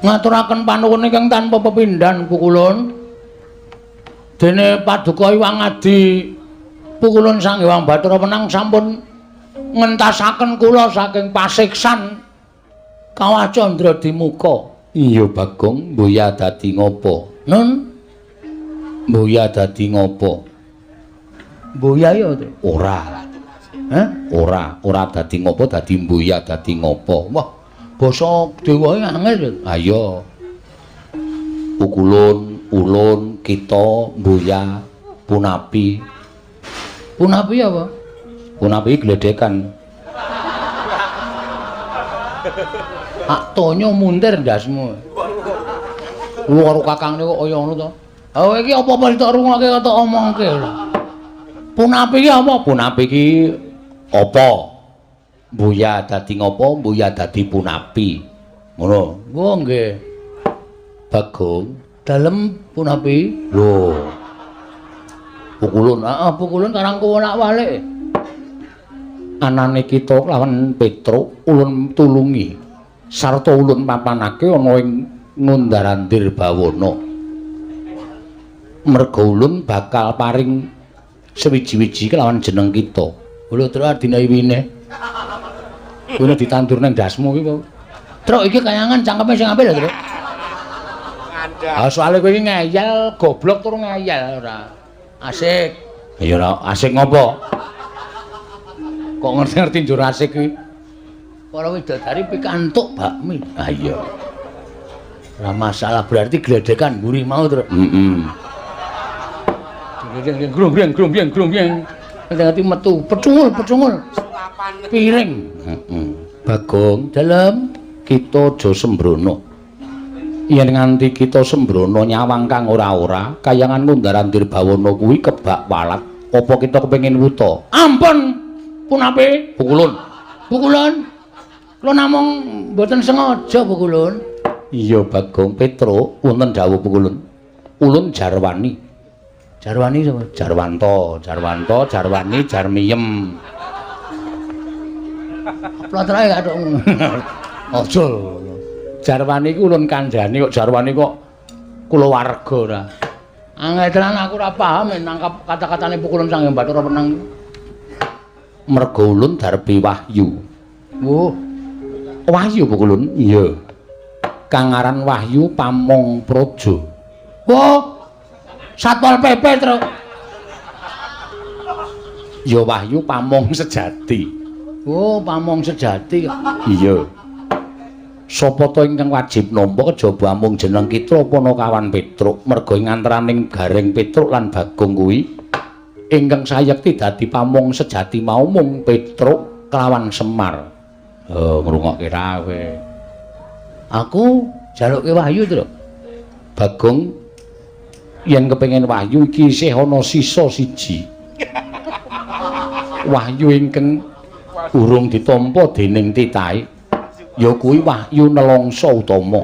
Ngaturaken panuwun ingkang tanpa pepindhan Pukulun. Dene paduka Hyang Adi Pukulun Sang Hyang Bathara Wenang sampun ngentasaken kula saking pasiksan Kawah Candra Dimuka. Iya Bagong, mboya dadi ngopo? Nun. Mboya dadi ngopo? Mboya ya ora. Hah? Ora, ora dadi ngopo, dadi mboya dadi ngopo. Wah, basa dewa angel. Ayo. Pukulun, ulun, kita, mboya, punapi. Punapi apa? Punapi gledekan. Ak tonyo muntir ndasmu. Kulo karo kakangne kok kaya ngono to. Oh iki apa-apa tok rungokke kok omongke lho. Punapi iki apa? Punapi iki apa? Mboya dadi ngopo? Mboya dadi punapi. Ngono. Oh nggih. Bagong, dalem punapi. Lho. Pukulun, heeh, pukulun karang kuwolak-walik. Anane kita lawan Petruk ulun tulungi sarta ulun papanake ana ing Ngundarandir Bawana. Merga ulun bakal paring sewiji-wiji kelawan jeneng kita. Lho truk adine wine. Wine ditandur nang ndasmu iki kok. Truk iki kayangan cangkeme sing apik lho, Truk. Ngandhak. Ah soalé kowe iki ngeyel, goblok tur ngeyel ora. Asik. Ya ora asik ngopo? Kok ngerti-ngerti njur asik kuwi. Para widodari pikantuk bakmi. Ah iya. Ora masalah berarti gledekan mburi mau, Truk. Heeh. Grung-grung grung-grung grung-grung. Ngerti metu pecungul-pecungul. Sulapan. Piring. Heeh. Bagong, dalem kita aja sembrono. Yen nganti kita sembrono nyawang kang ora-ora, kayangan Ngundarandir Bawana kuwi kebak walat. Apa kita kepengin wuta? Ampun. Punapi? Pukulun. Pukulun. Kula namung mboten sengaja Pukulun. Iya Bagong Petruk, wonten dawuh Pukulun. Ulun Jarwani. Jarwani sapa? Jarwanto, Jarwanto, Jarwani, Jarmiyem. Plotroke gak tok. Aja. Jarwani iku ulun kandhani kok Jarwani kok kulawarga ora. Angel tenan aku ora paham nangkap kata-katane Pukulun Sang Hyang Bathara Wenang. Merga ulun darbi wahyu. Wuh. Wahyu Pukulun? Iya. Kang aran Wahyu Pamong Praja. Wah. Satpol PP, Truk. Ya Wahyu Pamong sejati. Oh, Pamong sejati. Iya. Sapa ta ingkang wajib nampa kejaba amung jeneng kita Panakawan Petruk, merga ing antaraning Gareng Petruk lan Bagong kuwi ingkang sayekti dadi pamong sejati mau mung Petruk kelawan Semar. Oh, ngrungokke ra kowe. Aku jaluke wahyu, Truk. Bagong yen kepengin wahyu iki isih ana sisa siji. Wahyu ingkang urung ditampa dening titahe ya kuwi wahyu nelongso utama.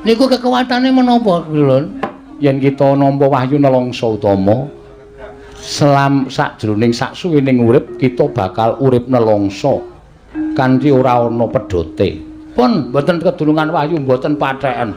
Niku kekuatane menapa, Lun? Yen kita nampa wahyu nelongso utama, selam sakjroning saksuwining urip kita bakal urip nelongso kanthi ora ana pedhote. Pun mboten kedulungan wahyu mboten patheken.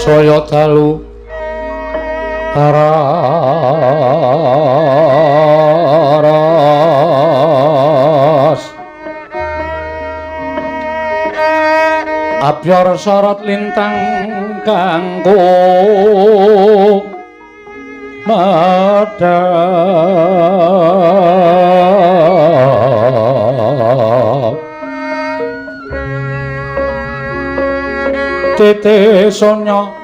Saya dalu aras abyor sorot lintang kanggo madhap tete sonya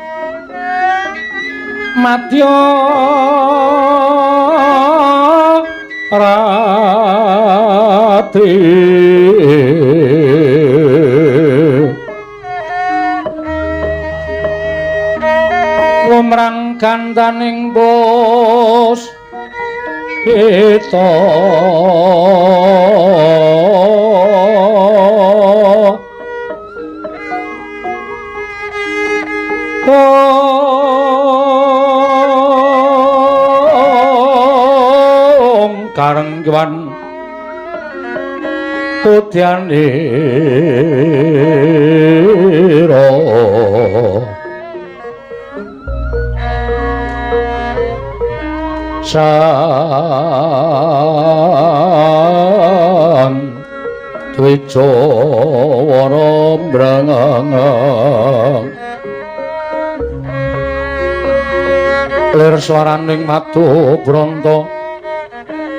madya rati lumrang gandaning bos kita karengwan kudyanira sang dwijawara mbrangang lir swaraning madu branta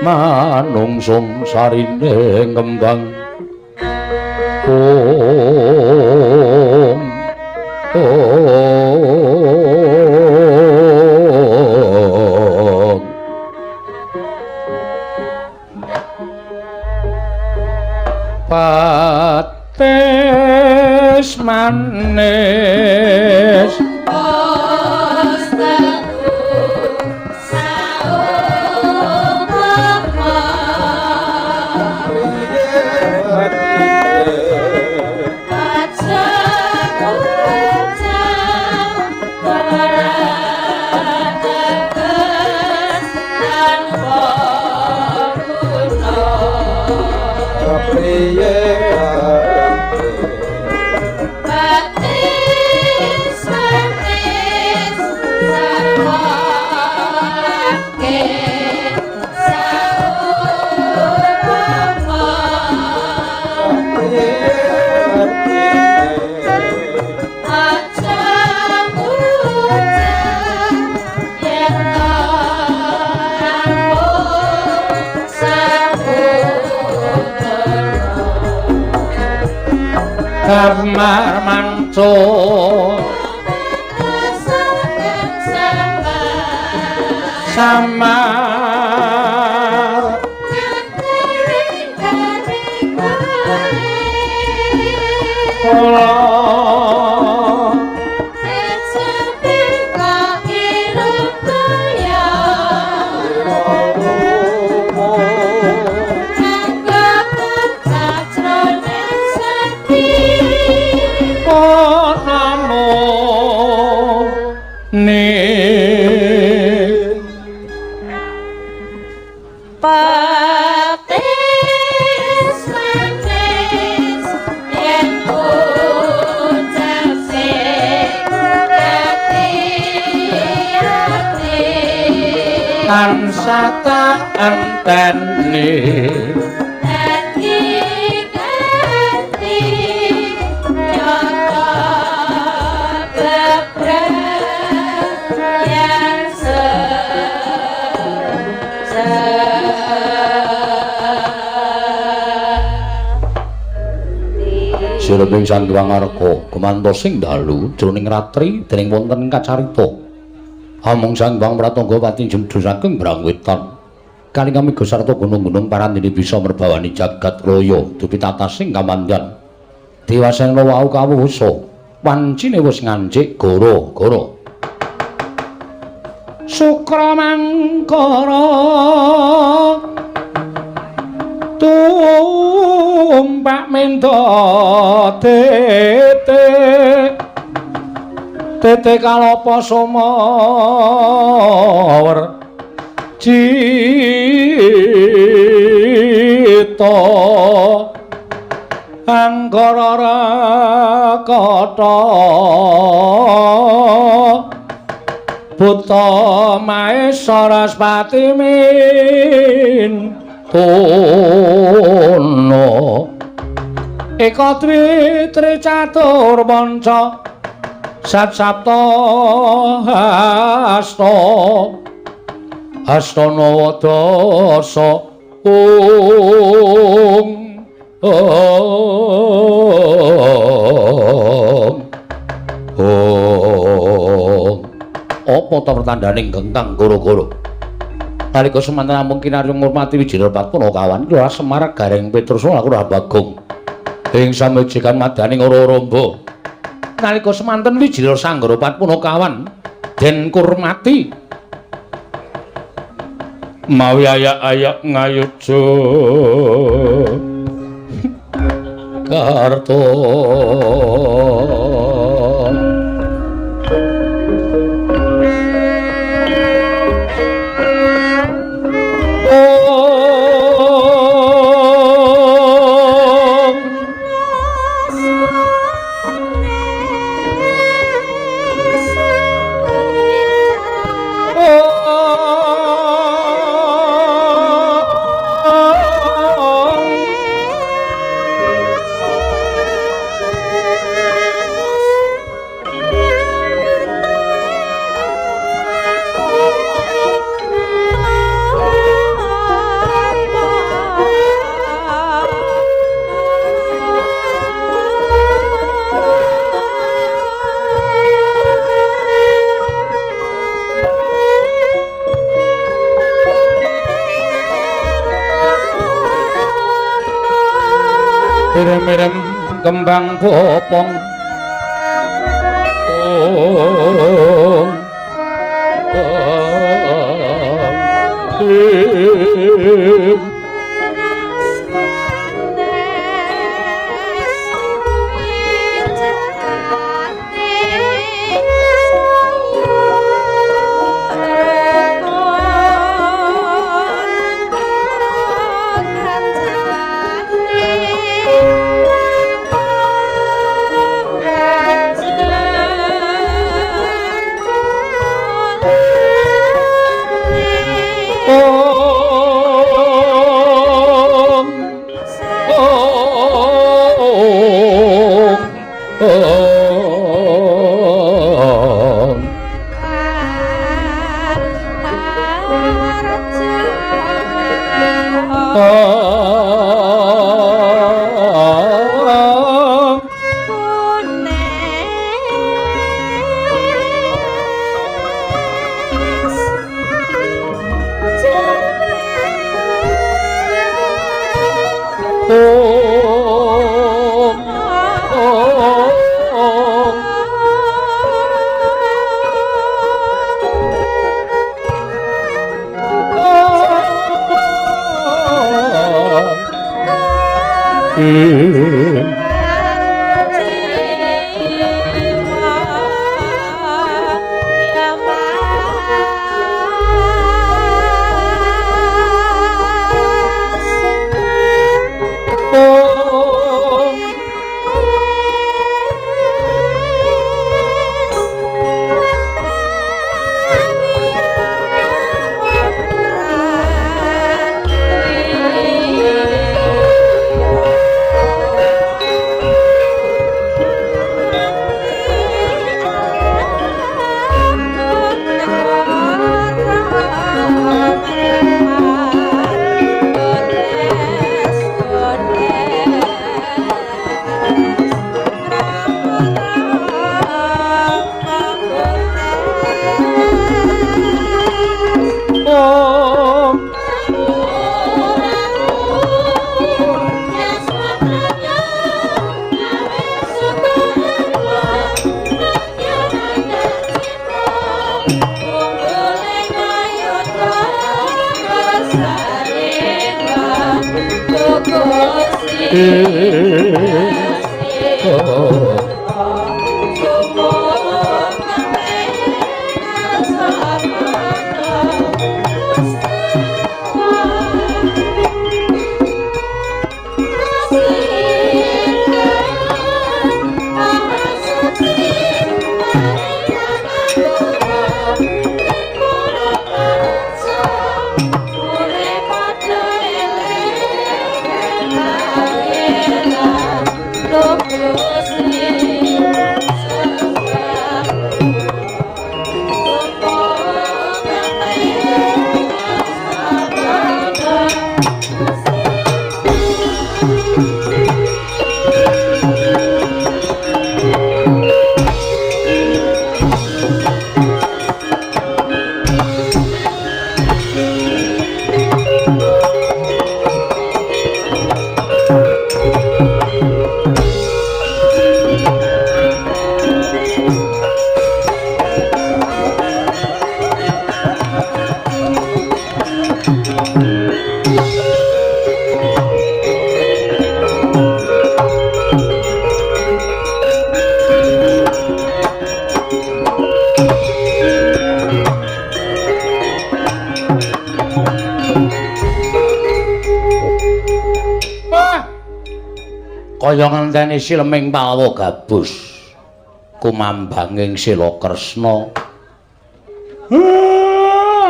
manungsung sarine ngembang om om pates manis kamar manco samar kula tansah tak enteni dadi ganti nyata bebrayan Sireping Sang Hyang Arka gumantos ing dalu jroning ratri dening wonten kacarita. Amung Sang Hyang Pratangga pati jemdu saking Brangwetan. Kalingami sarta gunung-gunung parandene bisa merbawani jagat raya dupi tatasing kamandyan. Dewasena wau kawusa wancine wis ngancik goro-goro. Sukra mangkara tumpak mendo tete tete kalapa sumawer cita Angkara Rakata Buta Maesa Raspati Min Tono Eka Dwi Tri Catur Panca Sat Sapta Hasta Hasta Nawa Dasa Ong Ong Ong. Apa ta pertandane gengkang goro-goro? Nalika semanten namung kinarya ngurmati Wijaya Patpuna kawan kula Semar Gareng Petrus aku Ra Bagong ing samejikan madaning ora-ora. Nalika semanten Wijaya Sanggara Patpuna kawan den kurmati mawi ayak-ayak ngayuja karto. Mirem-mirem kembang bopong ong ong. Kaya ngenteni sileming Palwa Gabus kumambanging Sila Kresna.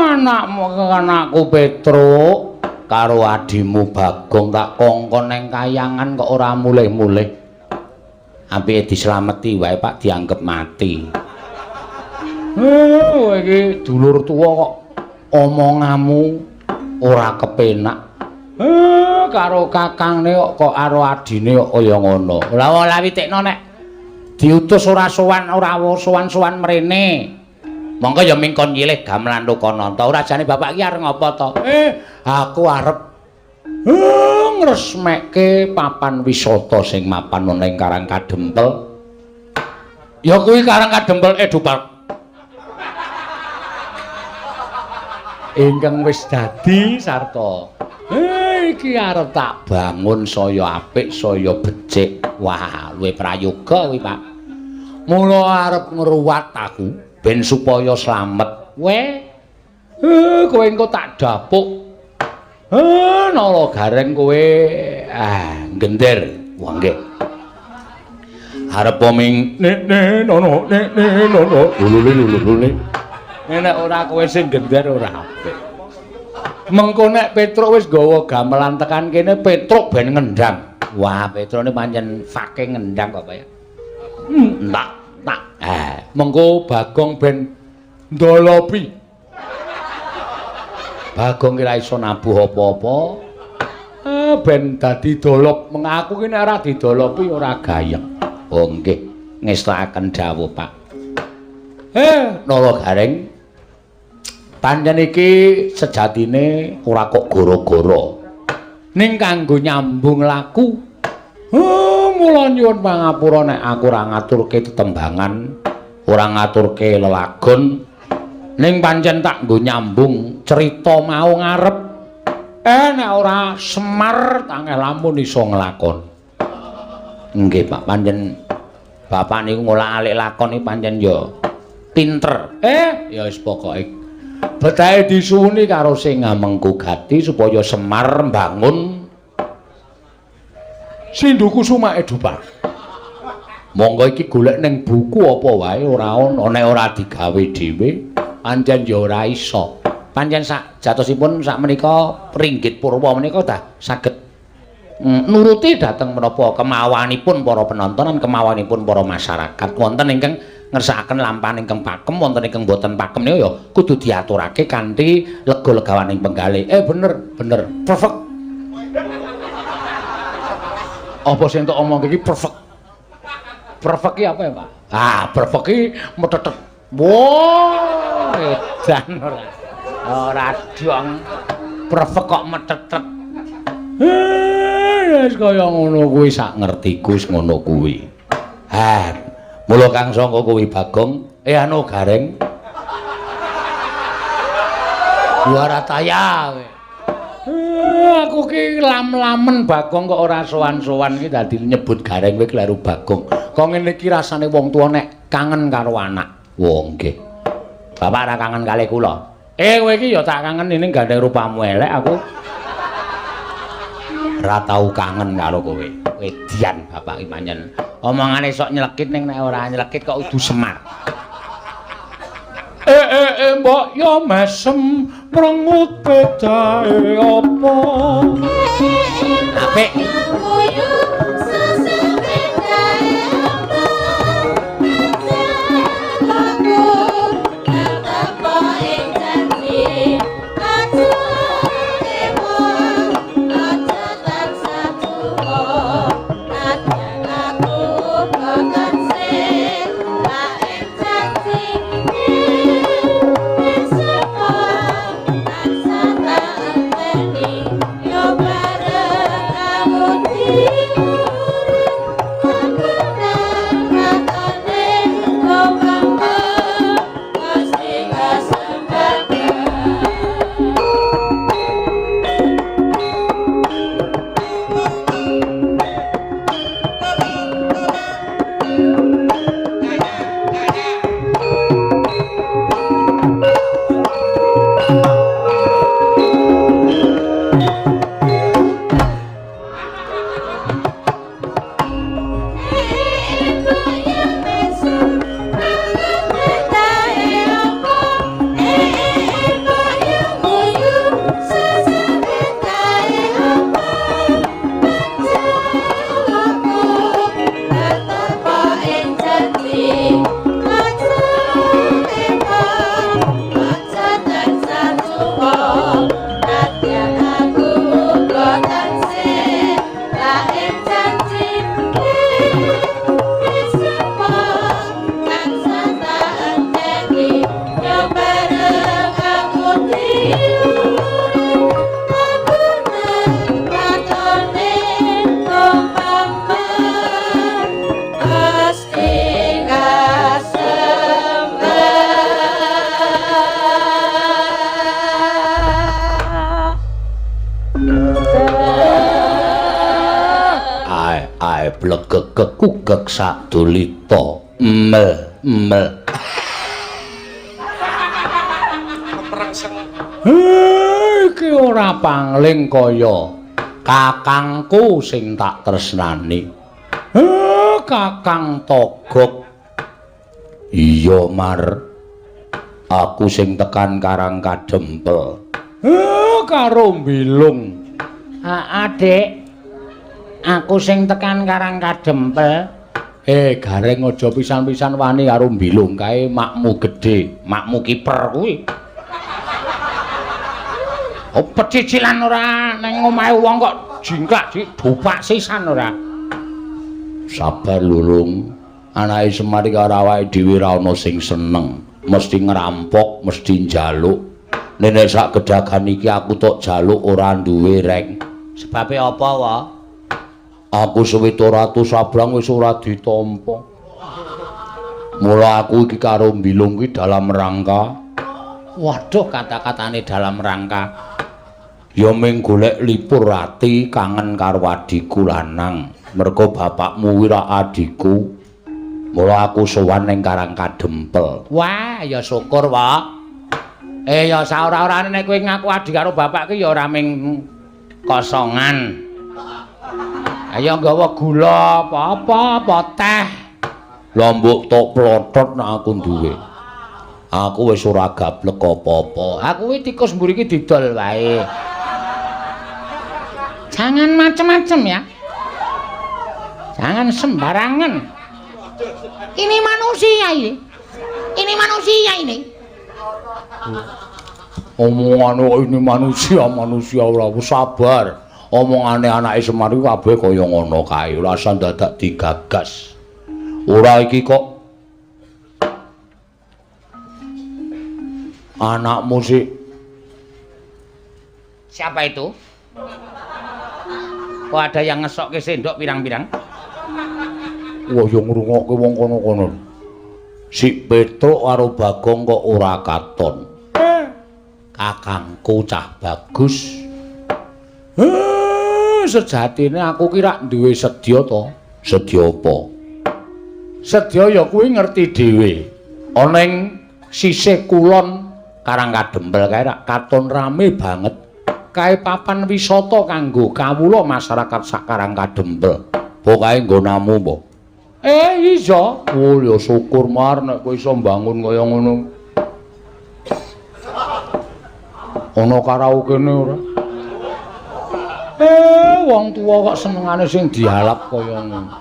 Anakmu anakku Petruk karo adimu Bagong tak kongkon neng kayangan kok ora mulih-mulih. Apike dislameti wae Pak dianggep mati. Kowe iki dulur tuwa kok omonganmu ora kepenak. Karo kakangne kok karo adine kok kaya ngono. Lah ora witekno nek diutus ora sowan ora sowan-sowan mrene. Monggo ya mingkon nyilih gamelan Lokananta. Ora jane bapak iki arep ngapa to? Aku arep ngresmekke papan wisata sing mapan ana ing Karang Kadempel. Ya kuwi Karang Kadempel Edu Park. Ingkang wis dadi sarta. Iki arep tak bangun saya apik, saya becik. Wah, luwih prayoga kuwi, Pak. Mula arep ngruwat aku ben supaya slamet. Weh. Kowe engko tak dapuk. Nala gareng kowe gender. Wah, nggih. Arep ming ne nono ne nono lulule lulule. Nek ora kowe sing gender ora apik. Mengko nek Petruk wis nggawa gamelan tekan kene, Petruk ben ngendang. Wah, Petruk ini pancen fucking ngendang kok, Pak ya. Tak tak. Mengko Bagong ben ndolopi. Bagong ki ra iso nabuh apa-apa. Ben dadi dolop. Mengaku ki nek ora didolopi ora gayeng. Oh nggih, ngestakaken dawuh, Pak. Nala Gareng. Pancen iki sejatine ora kok goro-goro. Ning kanggo nyambung laku. Mula nyuwun pangapura nek aku ora ngaturke tetembangan, ora ngaturke lelagon. Ning pancen tak nggo nyambung cerita mau ngarep. Nek ora Semar tangeh lamun iso nglakon. Nggih, Pak, pancen bapak niku ngolah-alik lakon iki pancen ya pinter. Ya wis pokoke betahe disuwuni karo sing ngamengku gati supaya Semar mbangun Sindu Kusuma Edu Park. Monggo iki golek ning buku apa wae ora ana, nek ora digawe dhewe pancen ya ora iso. Pancen sak jatosipun sak menika ringgit purwa menika dah saged nuruti dhateng menapa kemawanipun para penonton lan kemawanipun para masyarakat. Wonten ingkang ngersakaken lampahan ingkang pakem, wonten ingkang boten pakem niku ya kudu diaturake kanthi lega-legawaning penggalih. Bener, bener. Perfect. Apa sing tok omong iki perfect? Perfect ki apa ya, Pak? Ah, perfect ki metetet. Wah, edan ora. Ora dong. Perfect kok metetet. Wis kaya ngono kuwi sak ngertiku wis ngono kuwi. Ha, mula kang sangka kuwi Bagong, anu Gareng. Warataya kowe. Aku ki lam-lamen Bagong kok ora sowan-sowan iki dadi nyebut Gareng kowe kleru Bagong. Kok ngene iki rasane wong tuwa nek kangen karo anak. Wong nggih. Bapak ora kangen kalih kula. Kowe iki ya tak kangen ning gandeng rupamu elek aku. Ora tau kangen karo kowe. Edian bapak iki pancen. Omongane sok nyelekit ning nek ora nyelekit kok kudu Semar. Mbok ya mesem prengut bedae apa? Apik. blegeg kekugeg sadulita. Mel mel. Keprengseng. Iki ora pangling kaya kakangku sing tak tresnani. Kakang Togok. Iya, Mar. Aku sing tekan Karang Kadempel. Karo Bilung. Adik. Aku sing tekan Karang Kadempel. Gareng aja pisan-pisan wani karo Bilung kae makmu gedhe, makmu kiper kuwi. Oh, pecicilan ora nang omahe wong kok jingklak dupak sisan ora. Sabar lulung. Anake Semar iki karo awake dhewe ora ana sing seneng. Mesti ngerampok, mesti njaluk. Nek sak gedagan iki aku tok jaluk ora duwe reng. Sebabe apa wa? Aku 700 sabrang wis ora ditampa. Mula aku iki karo Bilung iki dalam rangka. Waduh, kata-katane dalam rangka. Ya ming golek lipur ati kangen karo adhiku lanang. Mergo bapakmu kuwi ra adhiku. Mula aku sowan ning Karang Kadempel. Wah, ya syukur, Pak. Ya saora-orane nek kowe ngaku adhi karo bapak ki ya ora ming kosongan. Ayo nggawa gula apa-apa, apa teh. Lah mbok tok plotot nek aku duwe. Aku wis ora gablek apa-apa. Aku kuwi tikus mburi iki didol wae. Jangan macem-macem ya. Jangan sembarangan. Ini manusia ini. Ini manusia ini. Omongane kok ini manusia, manusia ora sabar. Omongane anake Semar iku kabeh kaya ngono kae, ora usah dadak digagas. Ora iki kok anakmu sih. Siapa itu? Kok ada yang ngesokke sendok pirang-pirang? Wah, yo ngrungokke wong kono-kono. Si Petruk karo Bagong kok ora katon. Kakangku cah bagus. Sejatine aku ki rak duwe sedya to. Sedya apa? Sedya ya kuwi ngerti dhewe. Ana ing sisih kulon Karang Kadempel kae rak katon rame banget. Kae papan wisata kanggo kawula masyarakat sak Karang Kadempel. Apa kae nggonamu apa? Iya. Oh ya syukur Mar nek kowe iso mbangun kaya ngono. Ana karaokene ora? Wong tuwa kok senengane sing dialap kaya ngono.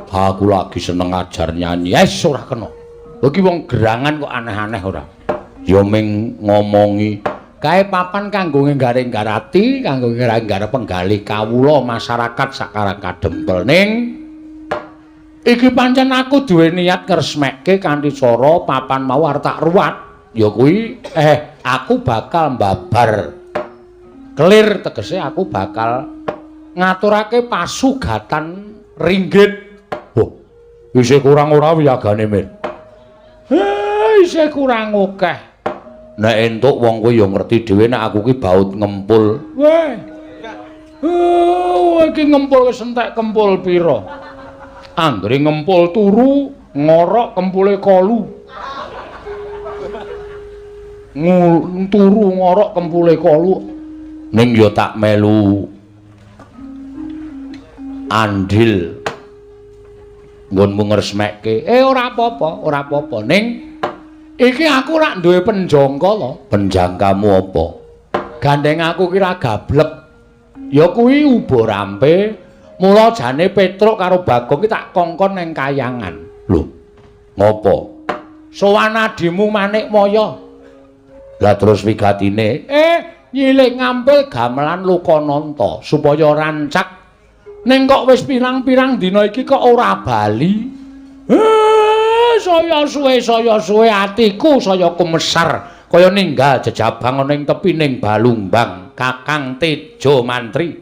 Aku lagi seneng ajar nyanyi. Wes ora kena. Iki wong gerangan kok aneh-aneh ora. Ya ming ngomongi kae papan kanggo nggaring-garati, kanggo nggaring-gara penggalih kawula masyarakat sak Karang Kadempel. Ning iki pancen aku duwe niat ngresmekke kanthi cara papan mau arep tak ruwat. Ya kuwi aku bakal mbabar. Kelir tegese aku bakal ngaturake pasugatan ringgit. Wah, isih kurang ora wiyagane, Mir? Isih kurang akeh. Nek entuk wong kowe ya ngerti dhewe nek aku ki baut ngempul. Weh. Iki ngempul wis entek kempul pira? Anggere ngempul turu, ngorok kempule kolu. Turu ngorok kempule kolu. Ning ya tak melu andil nggonmu ngresmekke. Ora apa-apa, ora apa-apa. Ning iki aku rak duwe penjangka to. Penjangkamu apa? Gandeng aku ki ra gablek. Ya kuwi uba rampe. Mula jane Petruk karo Bagong ki tak kongkon ning kayangan. Lho, ngopo? Sowan adimu Manikmaya. Lah terus wigatine, nyilih ngampil gamelan Lokananta supaya rancak. Ning kok wis pirang-pirang dina iki kok ora bali. Saya suwe atiku saya kumesar kaya ninggal jejabang ana ing tepining Balumbang. Kakang Tejo Mantri.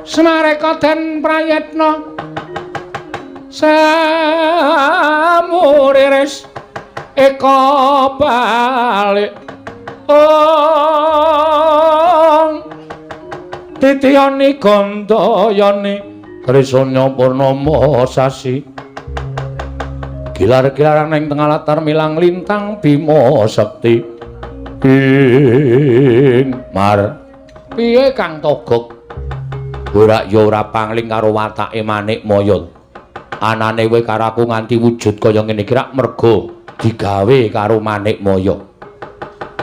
Semareka den prayetna samuriris eka balik ong Titiyani gandayani Trisanya purnama sasi. Gilar-gilaran ing tengah latar milang lintang Bima Sekti. Ing mar. Piye Kang Togog? Ora ya ora pangling karo watake Manikmaya. Anane kowe karo aku nganti wujud kaya ngene iki rak merga digawe karo Manikmaya.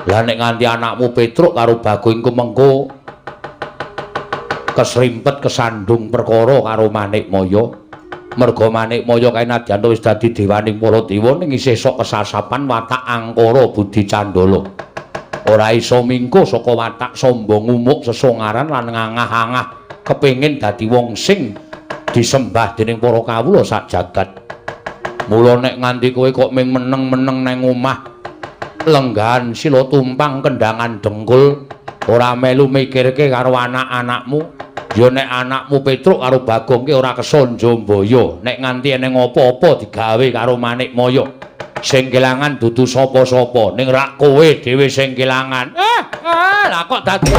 Lah nek nganti anakmu Petruk karo Bagong iku mengko kesrimpet kesandung perkara karo Manikmaya. Merga Manikmaya kae nadyan wis dadi dewaning para dewa ning isih sok kesasapan watak angkara budi candala. Ora iso mingko saka watak sombong umuk sesongaran lan ngangah-angah kepengin dadi wong sing disembah dening para kawula sak jagat. Mula nek nganti kowe kok ming meneng-meneng nang omah lenggahan sila tumpang kendangan dengkul ora melu mikirke karo anak-anakmu, ya nek anakmu Petruk karo Bagong ki ora kesonjo mbaya. Nek nganti eneng apa-apa digawe karo Manikmaya, sing kelangan dudu sapa-sapa, ning rak kowe dhewe sing kelangan. Lah kok dadi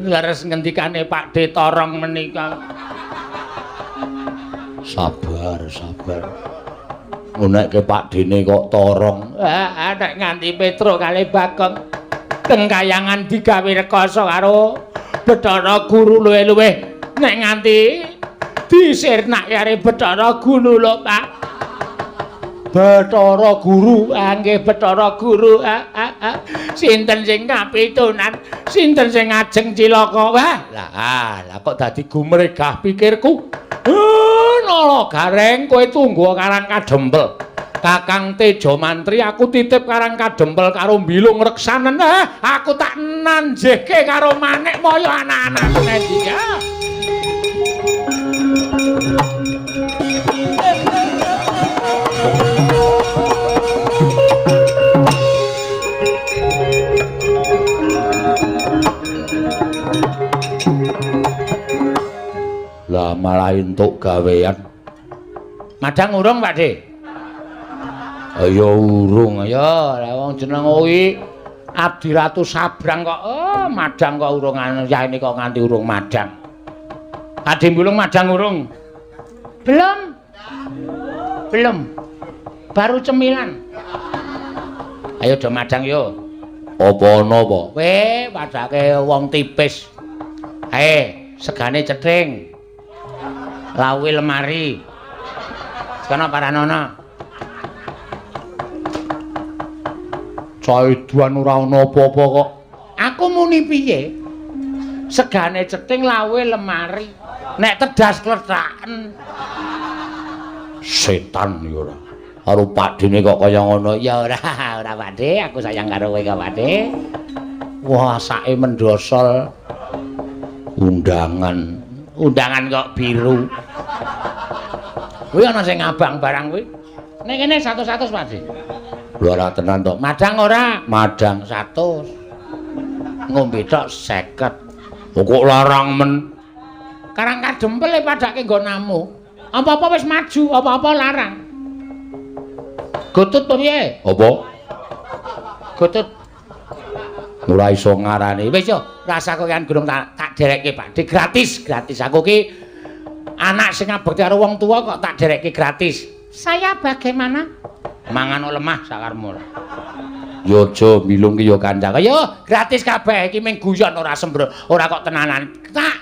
leres ngendikane Pak De Torong menika. Sabar, sabar. Ngunekke Pak Dene kok torong. Nek nganti Petruk kalih Bagong teng kayangan digawe rekoso karo Bathara Guru luwih-luwih nek nganti disirnake karo Bathara Guru lho, Pak. Bathara Guru, nggih Bathara Guru. Sinten sing kapitunan, sinten sing ngajeng cilaka. Wah, lah kok dadi gumregah pikirku. Nala Gareng, kowe tunggu Karang Kadempel. Kakang Teja Mantri aku titip Karang Kadempel karo Bilung Reksanen. Aku tak nanjehke karo Manikmaya anak-anakku nendi. Lah malah entuk gawean. Madang urung, Pak De? Ayo urung, ayo. Lah wong jeneng kuwi Abdi Ratu Sabrang kok. Oh, madang kok urung yaene kok nganti urung madang. Ade Bulung madang urung? Belum. Belum. Baru cemilan. Ayo do madang yo. Apa ana apa? Kowe padake wong tipis. Ae, segane cething. Lawuhe lemari. Sekono paranono. Caiduan ora ana apa-apa kok. Aku muni piye? Segane cething lawuhe lemari. Nek tedas klethraken. Setan ya ora. Karo Pakdene kok kaya ngono. Ya ora, ora Pakde, aku sayang karo kowe kok Pakde. Wah, sake mendosol. Undangan. Undangan kok biru. Kuwi ana sing ngabang barang kuwi. Nek kene 100-100 Pak De. Lho ora tenan to. Madang ora? Madang 100. Ngombe tok 50. Kok larang men. Karang Kadempel padake nggonamu. Apa-apa wis maju, apa-apa larang. Gotut piye? Apa? Gotut. Ora iso ngarani. Wis yo, rasa kowe kan gurung tak derekke Pak De gratis, gratis. Aku ki anak sing ngabekti karo wong tuwa kok tak derekke gratis. Saya bagaimana? Mangan lemah sakarmu. Yo aja milung ki yo kancang. Yo gratis kabeh iki mung guyon ora sembro, ora kok tenanan. Tak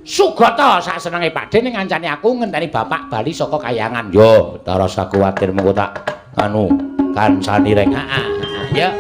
sugata sak senenge Pak De ning ngancani aku ngenteni bapak bali saka kayangan. Yo, ta rasa kuwatir mengko tak anu kancani reng. Heeh, yo.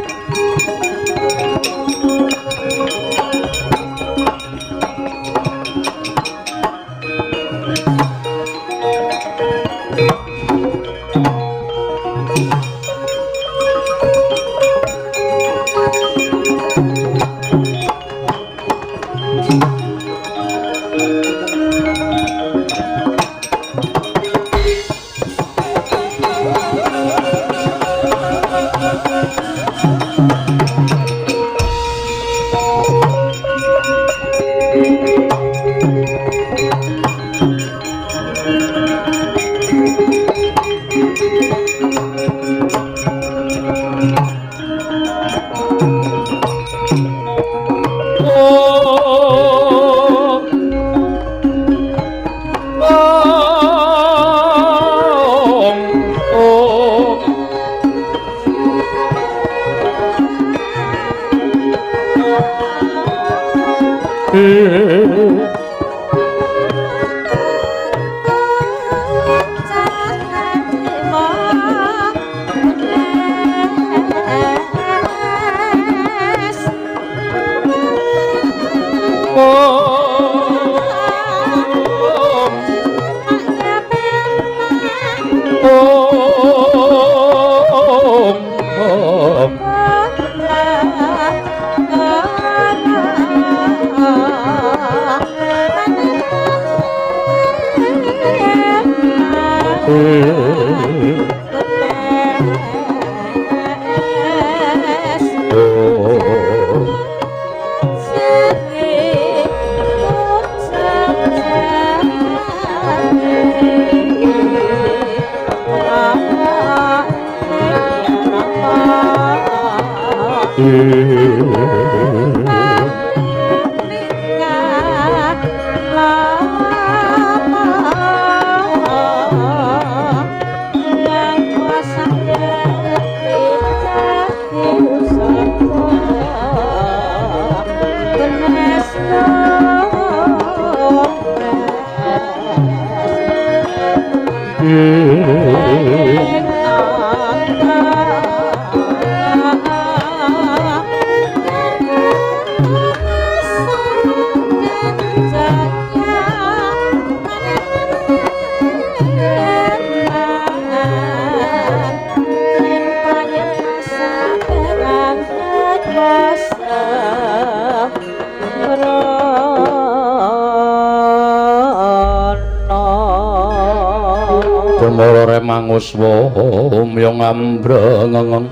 Manguswa umyong ambreng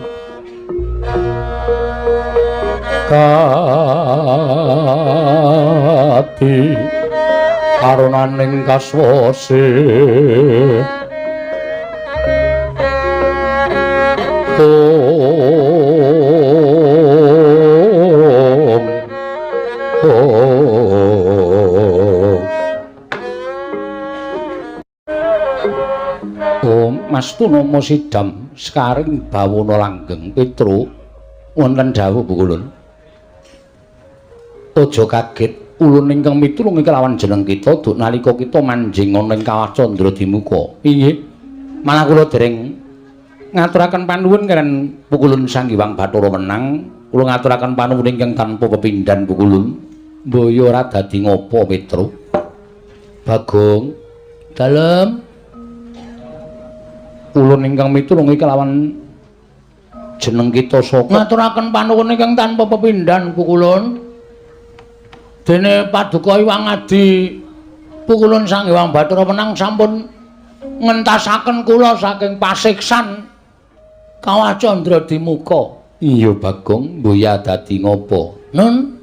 kati arunaning kaswase Mastu nama sidam sekaring bawana langgeng Petro wonten dawuh Pukulun. Aja kaget ulun ingkang mitulung kelawan jeneng kita duk nalika kita manjing ana ing kawah Candra Dimuka. Inggih. Malah kula dereng ngaturaken panuwun karen Pukulun Sang Hyang Bathara Wenang. Kula ngaturaken panuwun ingkang tanpa pepindhan Pukulun. Mbaya ora dadi ngopo Petro. Bagong dalem ulun ingkang mitulung kelawan jeneng kita saka ngaturaken panuwun ingkang tanpa pepindhan Pukulun. Dene paduka Hyang Adi Pukulun Sang Hyang Bathara Wenang sampun ngentasaken kula saking pasiksan Kawah Candra Dimuka. Iya Bagong, mboya dadi ngopo? Nun,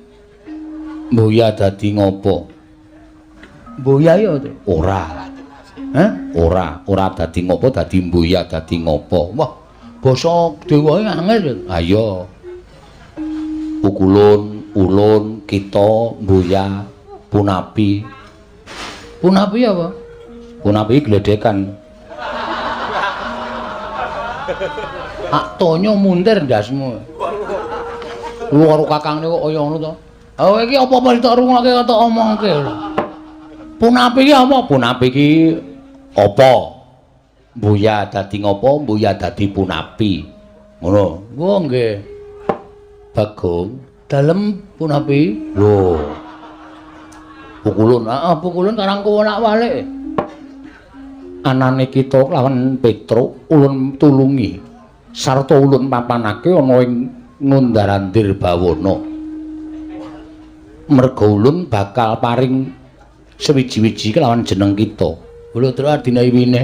mboya dadi ngopo? Mboya ya ora. Hah? Ora, ora dadi ngopo, dadi mboya dadi ngopo. Wah, basa dewa angel. Ayo. Pukulun, ulun, kita, mboya, punapi. Punapi apa? Punapi gledekan. Ak tonyo muntir ndasmu. Lu karo kakangne kok kaya ngono to. Oh iki apa-apa tok rungokke kok tok omongke. Punapi iki apa? Punapi iki apa? Mboya dadi ngopo? Mboya dadi punapi. Ngono. Oh nggih. Bagong, dalem punapi. Lho. Pukulun, heeh, pukulun karang kowolak-walik. Anane kita lawan Petruk ulun tulungi sarta ulun papanake ana ing Ngundarandir Bawana. Merga ulun bakal paring sewiji-wiji kelawan jeneng kita. Lho truk adine iwine.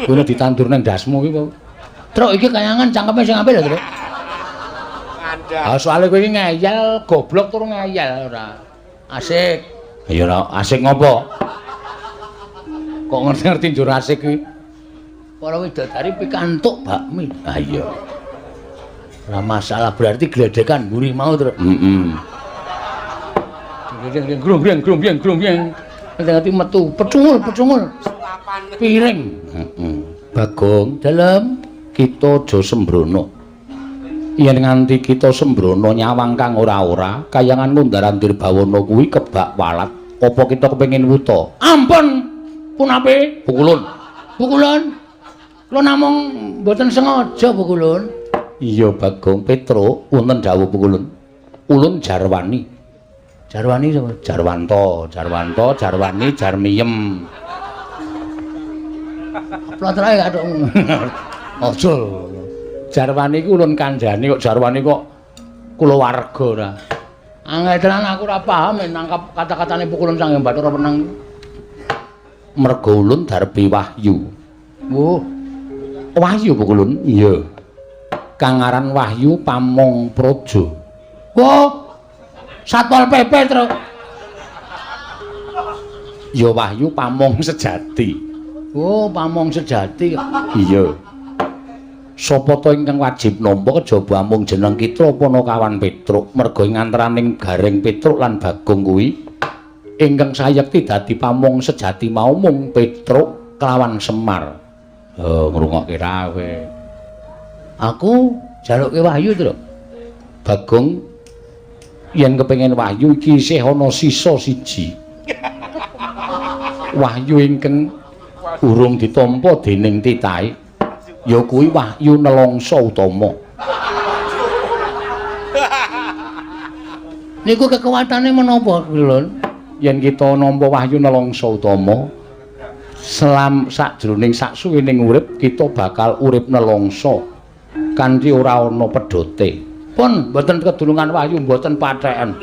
Kuwi ditandur nang ndasmu iki kok. Truk iki kayangan cangkeme sing apik lho, Truk. Ngandhak. Ha soalé kowe iki ngeyel, goblok tur ngeyel ora. Asik. Ya ora asik ngopo? Kok ngerti-ngerti njur asik kuwi. Para widodari pikantuk bakmi. Ha iya. Ora masalah berarti gledekan mburi mau, Truk. Heeh. Grung-grung grung-grung grung-grung. Ngerti metu pecungul-pecungul. Piring. Heeh. Bagong, dalem kita aja sembrono. Yen nganti kita sembrono nyawang kang ora-ora, kayangan ngundar-andir bawana kuwi kebak walat. Apa kita kepengin wuta? Ampun, punape? Pukulun. Pukulun. Kula namung mboten sengaja Pukulun. Iya Bagong Petruk, wonten dawuh Pukulun. Ulun Jarwani. Jarwani sapa? Jarwanto, Jarwanto, Jarwani, Jarmiyem. Plotrae kathok. Aja. Jarwani iku ulun kandhane kok Jarwani kok kulawarga ora. Angel tenan aku ora paham nek nangkap kata-katane Pukulun Sang Hyang Bathara Wenang. Merga ulun darbi wahyu. Oh. Wahyu Pukulun? Iya. Kang aran Wahyu Pamong Praja. Oh. Satpol PP, Truk. Ya Wahyu Pamong sejati. Oh, Pamong sejati. Iya. Sapa ta ingkang wajib nampa kejaba amung jeneng kita Panakawan Petruk, merga ing antaraning Gareng Petruk lan Bagong kuwi ingkang sayekti dadi pamong sejati mau mung Petruk kelawan Semar. Oh, ngrungokke ra kowe. Aku jaluke wahyu, Truk. Bagong yen kepengin wahyu iki isih ana sisa siji. Wahyu ingkang urung ditampa dening titahe ya kuwi wahyu nelongso utama. Niku kekuatane menapa, Lun? Yen kita nampa wahyu nelongso utama, selam sakjroning saksuwining urip kita bakal urip nelongso kanthi ora ana pedhote. Pun mboten kedulungan wahyu mboten patheken.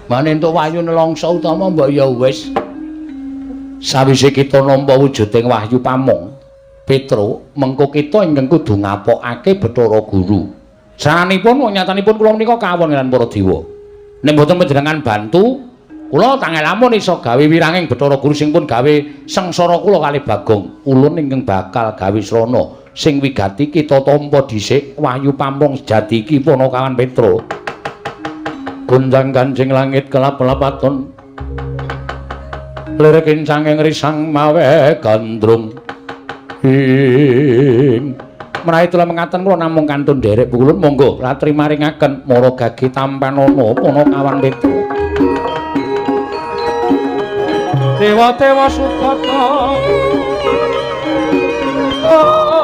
Mane entuk wahyu nelongso utama mbok ya wis. Sawise kita nampa wujuding wahyu pamong Petruk, mengko kita ingkang kudu ngapokake Bathara Guru. Saranipun wong nyatanipun kula menika kawon lan para dewa. Nek mboten panjenengan bantu, kula tangel lamun iso gawe wiranging Bathara Guru sing pun gawe sengsara kula kalih Bagong. Ulun ingkang bakal gawe srana sing wigati kita tampa dhisik wahyu pamong sejati iki Panakawan Petruk. Gonjang ganjing langit kelap-lapaton. Lirik kencanging risang mawe gandrung. Ing menawi kula mengaten kula namung kantun nderek Pukulun, monggo latri maringaken mara gage tampanana Panakawan Petruk. Dewa-dewa sukata om.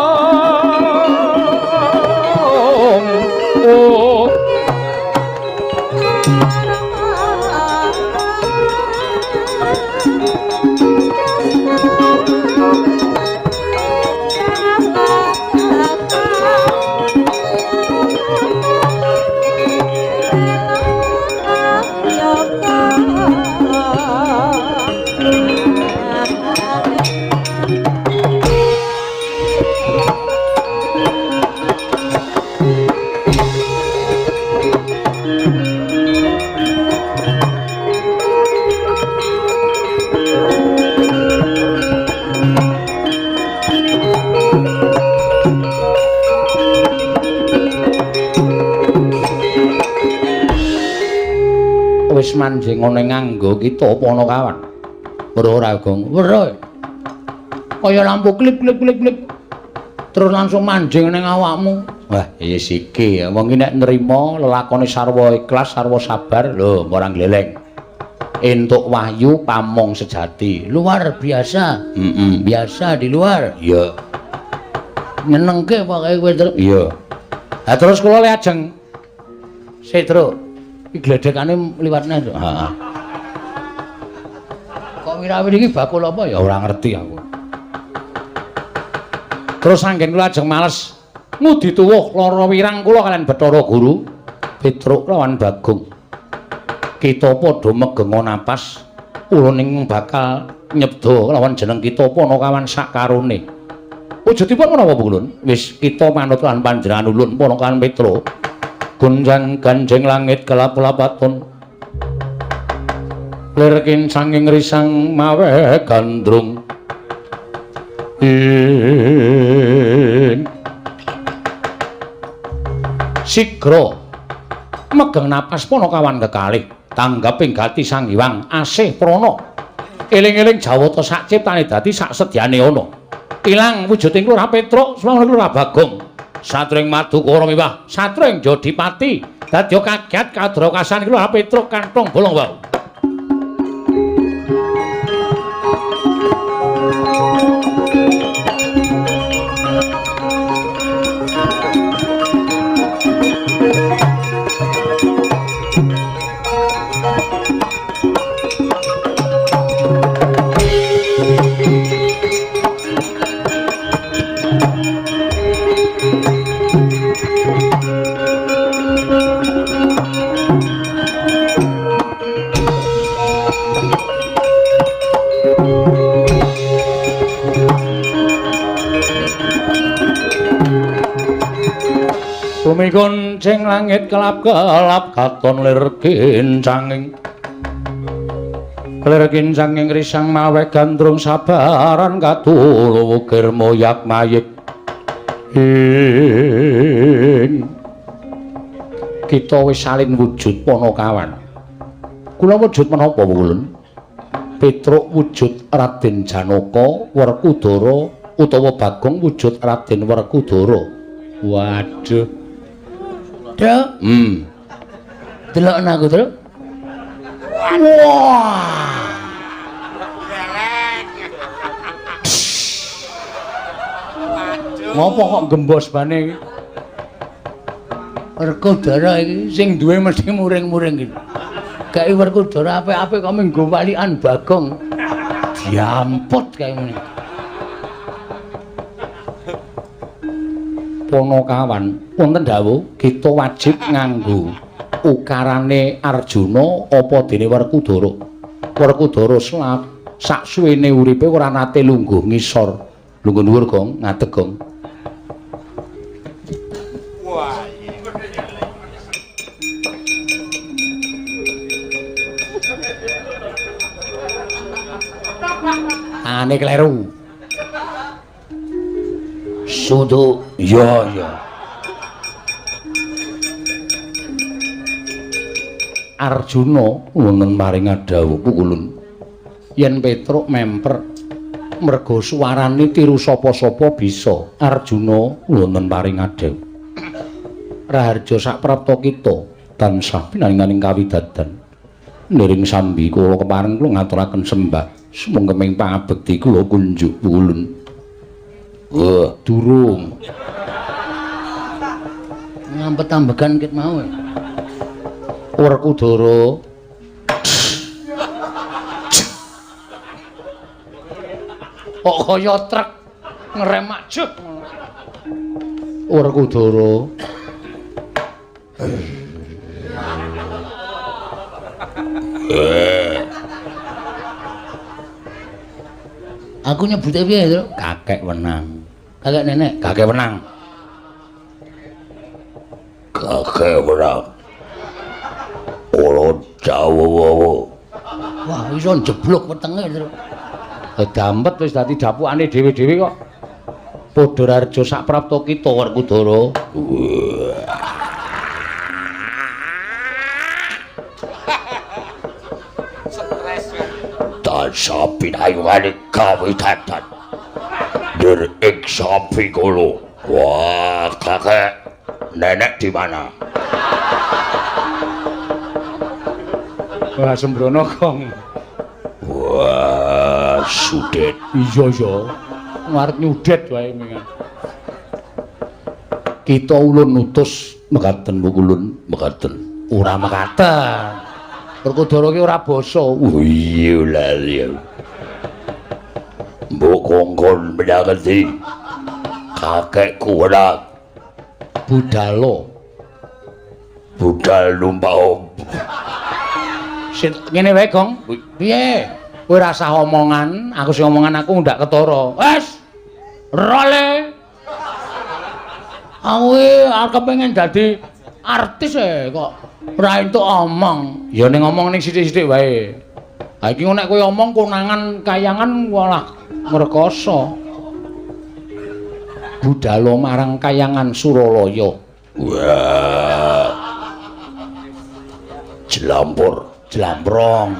Wis manjing ana nganggo kita Panakawan. Weruh ora, Gong? Weruh. Kaya lampu klip klip klip klip. Terus langsung manjing ning awakmu. Wah, yes iki wong iki nek nrima lelakone sarwa ikhlas, sarwa sabar, lho ora gleleng. Entuk wahyu pamong sejati. Luar biasa. Heeh, biasa di luar. Iya. Nyenengke pokoke kowe, Truk. Iya. Lah terus kula le ajeng sik, Truk. Iki gledhekane liwatne, Truk. Heeh. Kok wirawiri iki bakul apa ya ora ngerti aku. Terus anggen kula ajeng males ngudi tuwuh lara wirang kula kalian Bathara Guru Petruk lawan Bagong. Kita padha megenga napas, ulun ing bakal nyebda lawan jeneng kita Panakawan sakarone. Wujudipun menapa Pukulun? Wis kita manut lan panjenengan ulun Panakawan Petruk. Gonjang ganjing langit kelap-lapaton. Lir kincanging risang mawe gandrung. Ing sigra megeng napas Panakawan kekalih tanggaping gati Sang Hyang asih prana. Eling-eling jawata sak ciptane dadi sak sedyane ana. Ilang wujuding Lurah Petruk, swangun Lurah Bagong. Satring Madukara miwah Satring Jodipati dadi kaget kadrakasan iki lho Petruk kantong bolong wau. Bumi kuncing langit kelap-kelap katon lir kincanging. Lir kincanging risang mawe gandrung sabaran katulu wukir moyak mayik. Ing kita wis salin wujud Panakawan. Kula wujud menapa Wulun? Petruk wujud Raden Janaka Werkudara utawa Bagong wujud Raden Werkudara. Waduh. Truk. Delok aku, Truk. Wah. Ngopo kok gembos bane iki? Werkudara iki sing duwe mesti muring-muring iki. Gawe Werkudara apik-apik kok minggo walikan Bagong. Diamput kae ngene. Panakawan, wonten dawuh kita wajib nganggo ukarane Arjuna apa dene Werkudara. Werkudara sak suwene uripe ora nate lungguh ngisor. Lungguh dhuwur, Gong, ngadeg, Gong. Wah, iya. Tangane kleru. Suduk, iya iya. Arjuna wonten maring dawuh pukulun. Yen Petruk memper merga suwarane tiru sapa-sapa bisa. Arjuna wonten paring dawuh. Raharja saprapta kita tansah pinaringaning kawidadan. Niring sambi kula kepareng kula ngaturaken sembah sumangga pangabekti kula kunjuk pukulun. Wah, durung. Ngampet ambegan ket mau. Werkudara. Kok kaya truk ngerem ajeg. Werkudara. Aku nyebute piye, Truk? Kakek wenang. Kakek nenek, kakek wenang. Kakek wenang. Ora dawa-dawa. Wah, iso njeblok wetenge, Truk. Dampet wis dadi dapukane dhewe-dhewe kok. Padha raharja saprapta kita Werkudara. Stres. Tansah pinayungane kawidadan. Nir ing sambi kula. Wah, kakek nenek di mana? Wah, sembrono, Gong. Wah, sudet. Iya, iya. Ngarep nyudet wae mengan. Kita ulun nutus mekaten pukulun, mekaten. Ora mekaten. Werkudara ki ora basa. Oh iya lali. Mbok kongkon menyang ngendi? Kakekku ora budalo. Budal numpak opo? Sit ngene wae, Gong. Piye? Kowe ora usah omongan, aku sing omongan aku ndak ketara. Wes. Role. Aku arep kepengin dadi artis e kok ora entuk omong. Ya ning omong ning sithik-sithik wae. Ha iki nek kowe omong konangan kayangan walah ngrekoso. Budalo marang kayangan Suralaya. Wah. Jlampur, jlamprong.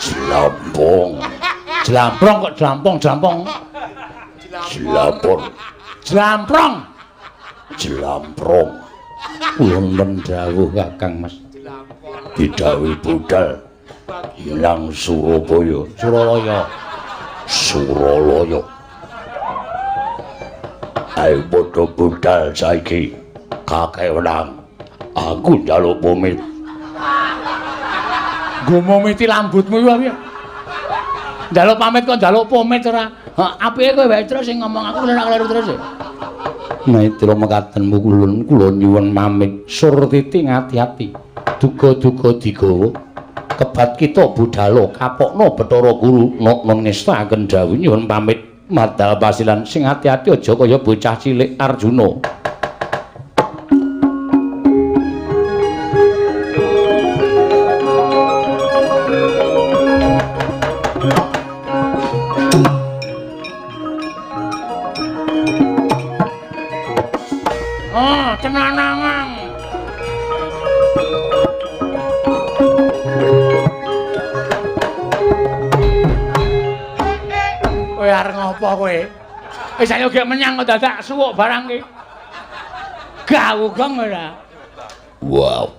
Jlampung. Jlamprong kok jlampong, jlampong. Jlampor. Jlamprong. Jlamprong. Wonten dawuh Kakang Mas. Didhawuhi budal nang Surabaya. Suralaya. Suralaya. Ayo padha budal saiki. Kakek wenang. Aku njaluk pamit. Nggo momiti lambutmu iku piye? Njaluk pamit kok njaluk pamit ora. Apike kowe wae terus sing ngomong aku ora kleru terus. Maitra mekaten mukulun kula nyuwun pamit Surtiti ngati-ati. Duga-duga digawa. Kebat kita budala kapokno Bathara Guru nok ngestaken dawuh nyuwun pamit madal pasilan sing ati-ati aja kaya bocah cilik Arjuna. Oh, tenanangan. Kowe arep ngopo kowe? Wis ayo gek menyang kok dadak suwuk barang iki. Gawugong ora. Wow.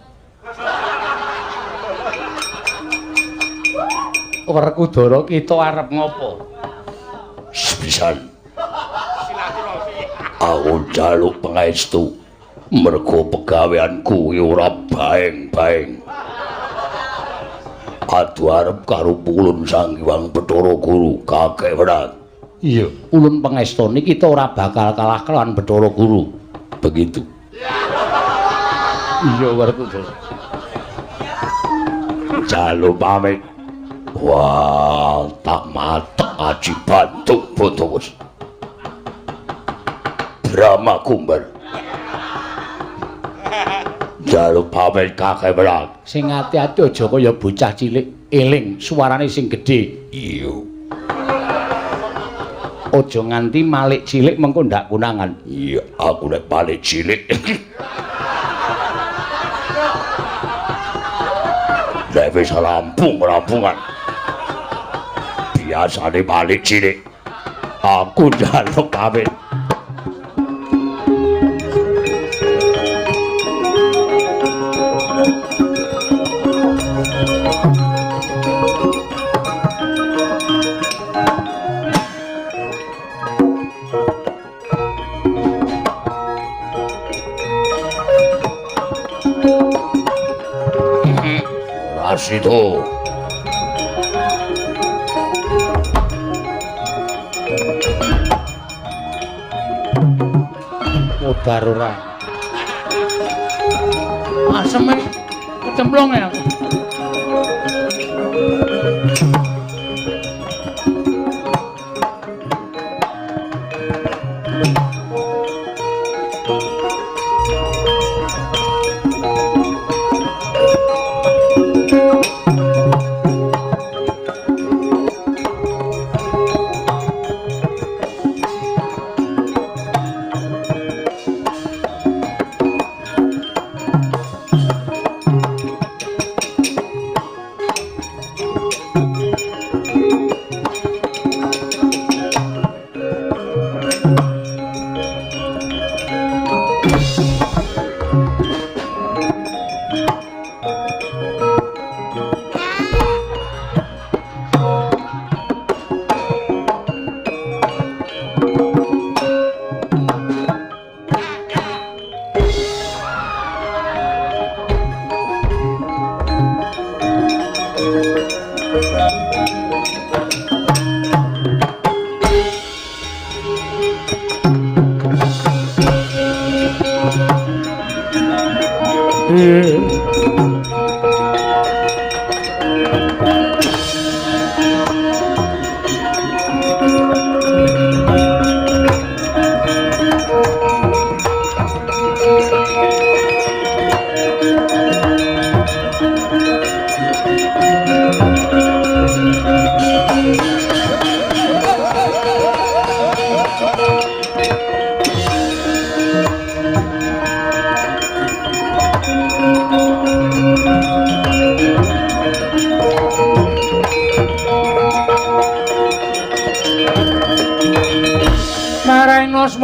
Werkudara kita arep ngopo? Sepisan. Aku njaluk pangestu mergo pegaweanku kuwi ora baeng-baeng. Adu arep karo Ulun Sang Hyang Bathara Guru kakek wenang. Iya, ulun pangestoni kita ora bakal kalah kelawan Bathara Guru. Begitu. Iya, Werkudara. Jaluk pamit. Wah, tak matek aji bantuk botos. Brahma Kumbar. Jaluk pamit kakek wenang. Sing ati-ati aja kaya bocah cilik, eling suarane sing gedhe. Iya. Aja nganti malik cilik mengko ndak konangan. Iya, aku nek malik cilik. Nek wis rampung-rampungan. Biasane malik cilik. Aku njaluk pamit. Rasido. Modar ora. Asem kecemplung ya aku.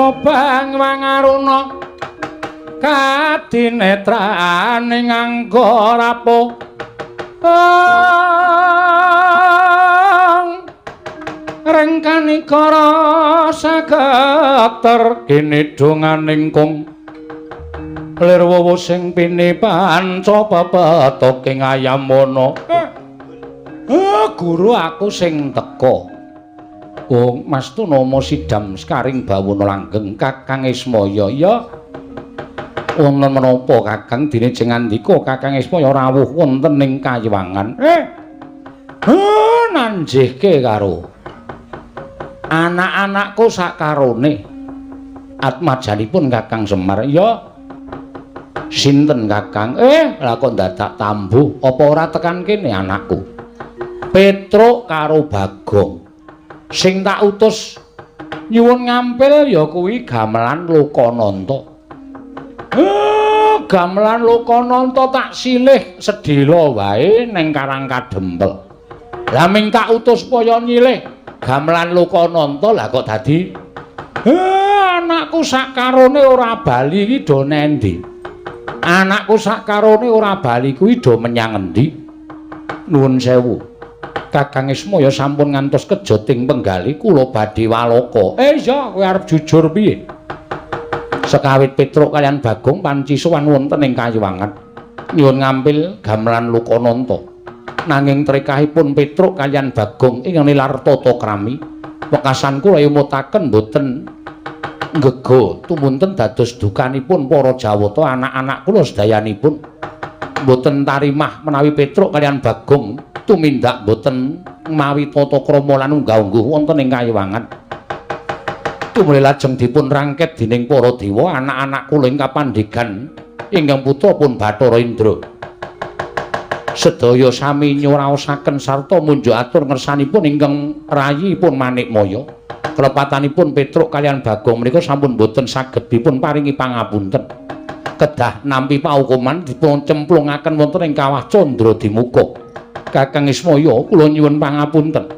Sumobang wangaruna kadinetraning angga rapo rengkanikara sageter kinidhunganing kung lir wowo sing pini panca pepetoking ayamana. Guru aku sing teka. Wong Mas Tunama sidam sekaring bawana langgeng Kakang Ismaya. Ya wonten menapa Kakang dene jeng ngandika Kakang Ismaya rawuh wonten ing kayiwangan. Nanjihke karo anak-anakku sakarone. Atmajanipun Kakang Semar. Ya sinten Kakang? Lah kok dadak tambuh apa ora tekan kene anakku? Petruk karo Bagong. Sing tak utus nyuwun ngampil ya kuwi gamelan Lokananta. Gamelan Lokananta tak silih sedhela wae ning Karang Kadempel. Lah ming tak utus supaya nyilih gamelan Lokananta lah kok dadi anakku sakarone ora bali iki do nendi? Anakku sakarone ora bali kuwi do menyang endi? Nuwun sewu. Kakang Ismaya sampun ngantos kejoting penggali kula badhe waloka. Iya, kowe arep jujur piye? Sekawit Petruk kaliyan Bagong panci sowan wonten ing kayiwangan nyuwun ngampil gamelan Lokananta. Nanging trekahipun Petruk kaliyan Bagong ingkang nilar tata krami, wekasan kula emutaken boten nggega tumunten dados dukanipun para Jawata anak-anak kula sedayanipun boten tarimah menawi Petruk kaliyan Bagong tumindak boten mawi tata krama lan unggah-ungguh wonten ing kayiwangan. Tumuli lajeng dipun rangket dening para dewa anak-anak kula ing kapandegan ingkang putra pun Bathara Indra. Sedaya sami nyuraosaken sarta munjuk atur ngersanipun ingkang rayipun Manikmaya. Kelepatanipun Petruk kaliyan Bagong menika sampun boten saged dipun paringi pangapunten. Kedah nampi paukuman dipun cemplungaken wonten ing kawah Candra Dimuka. Kakang Ismaya kula nyuwun pangapunten.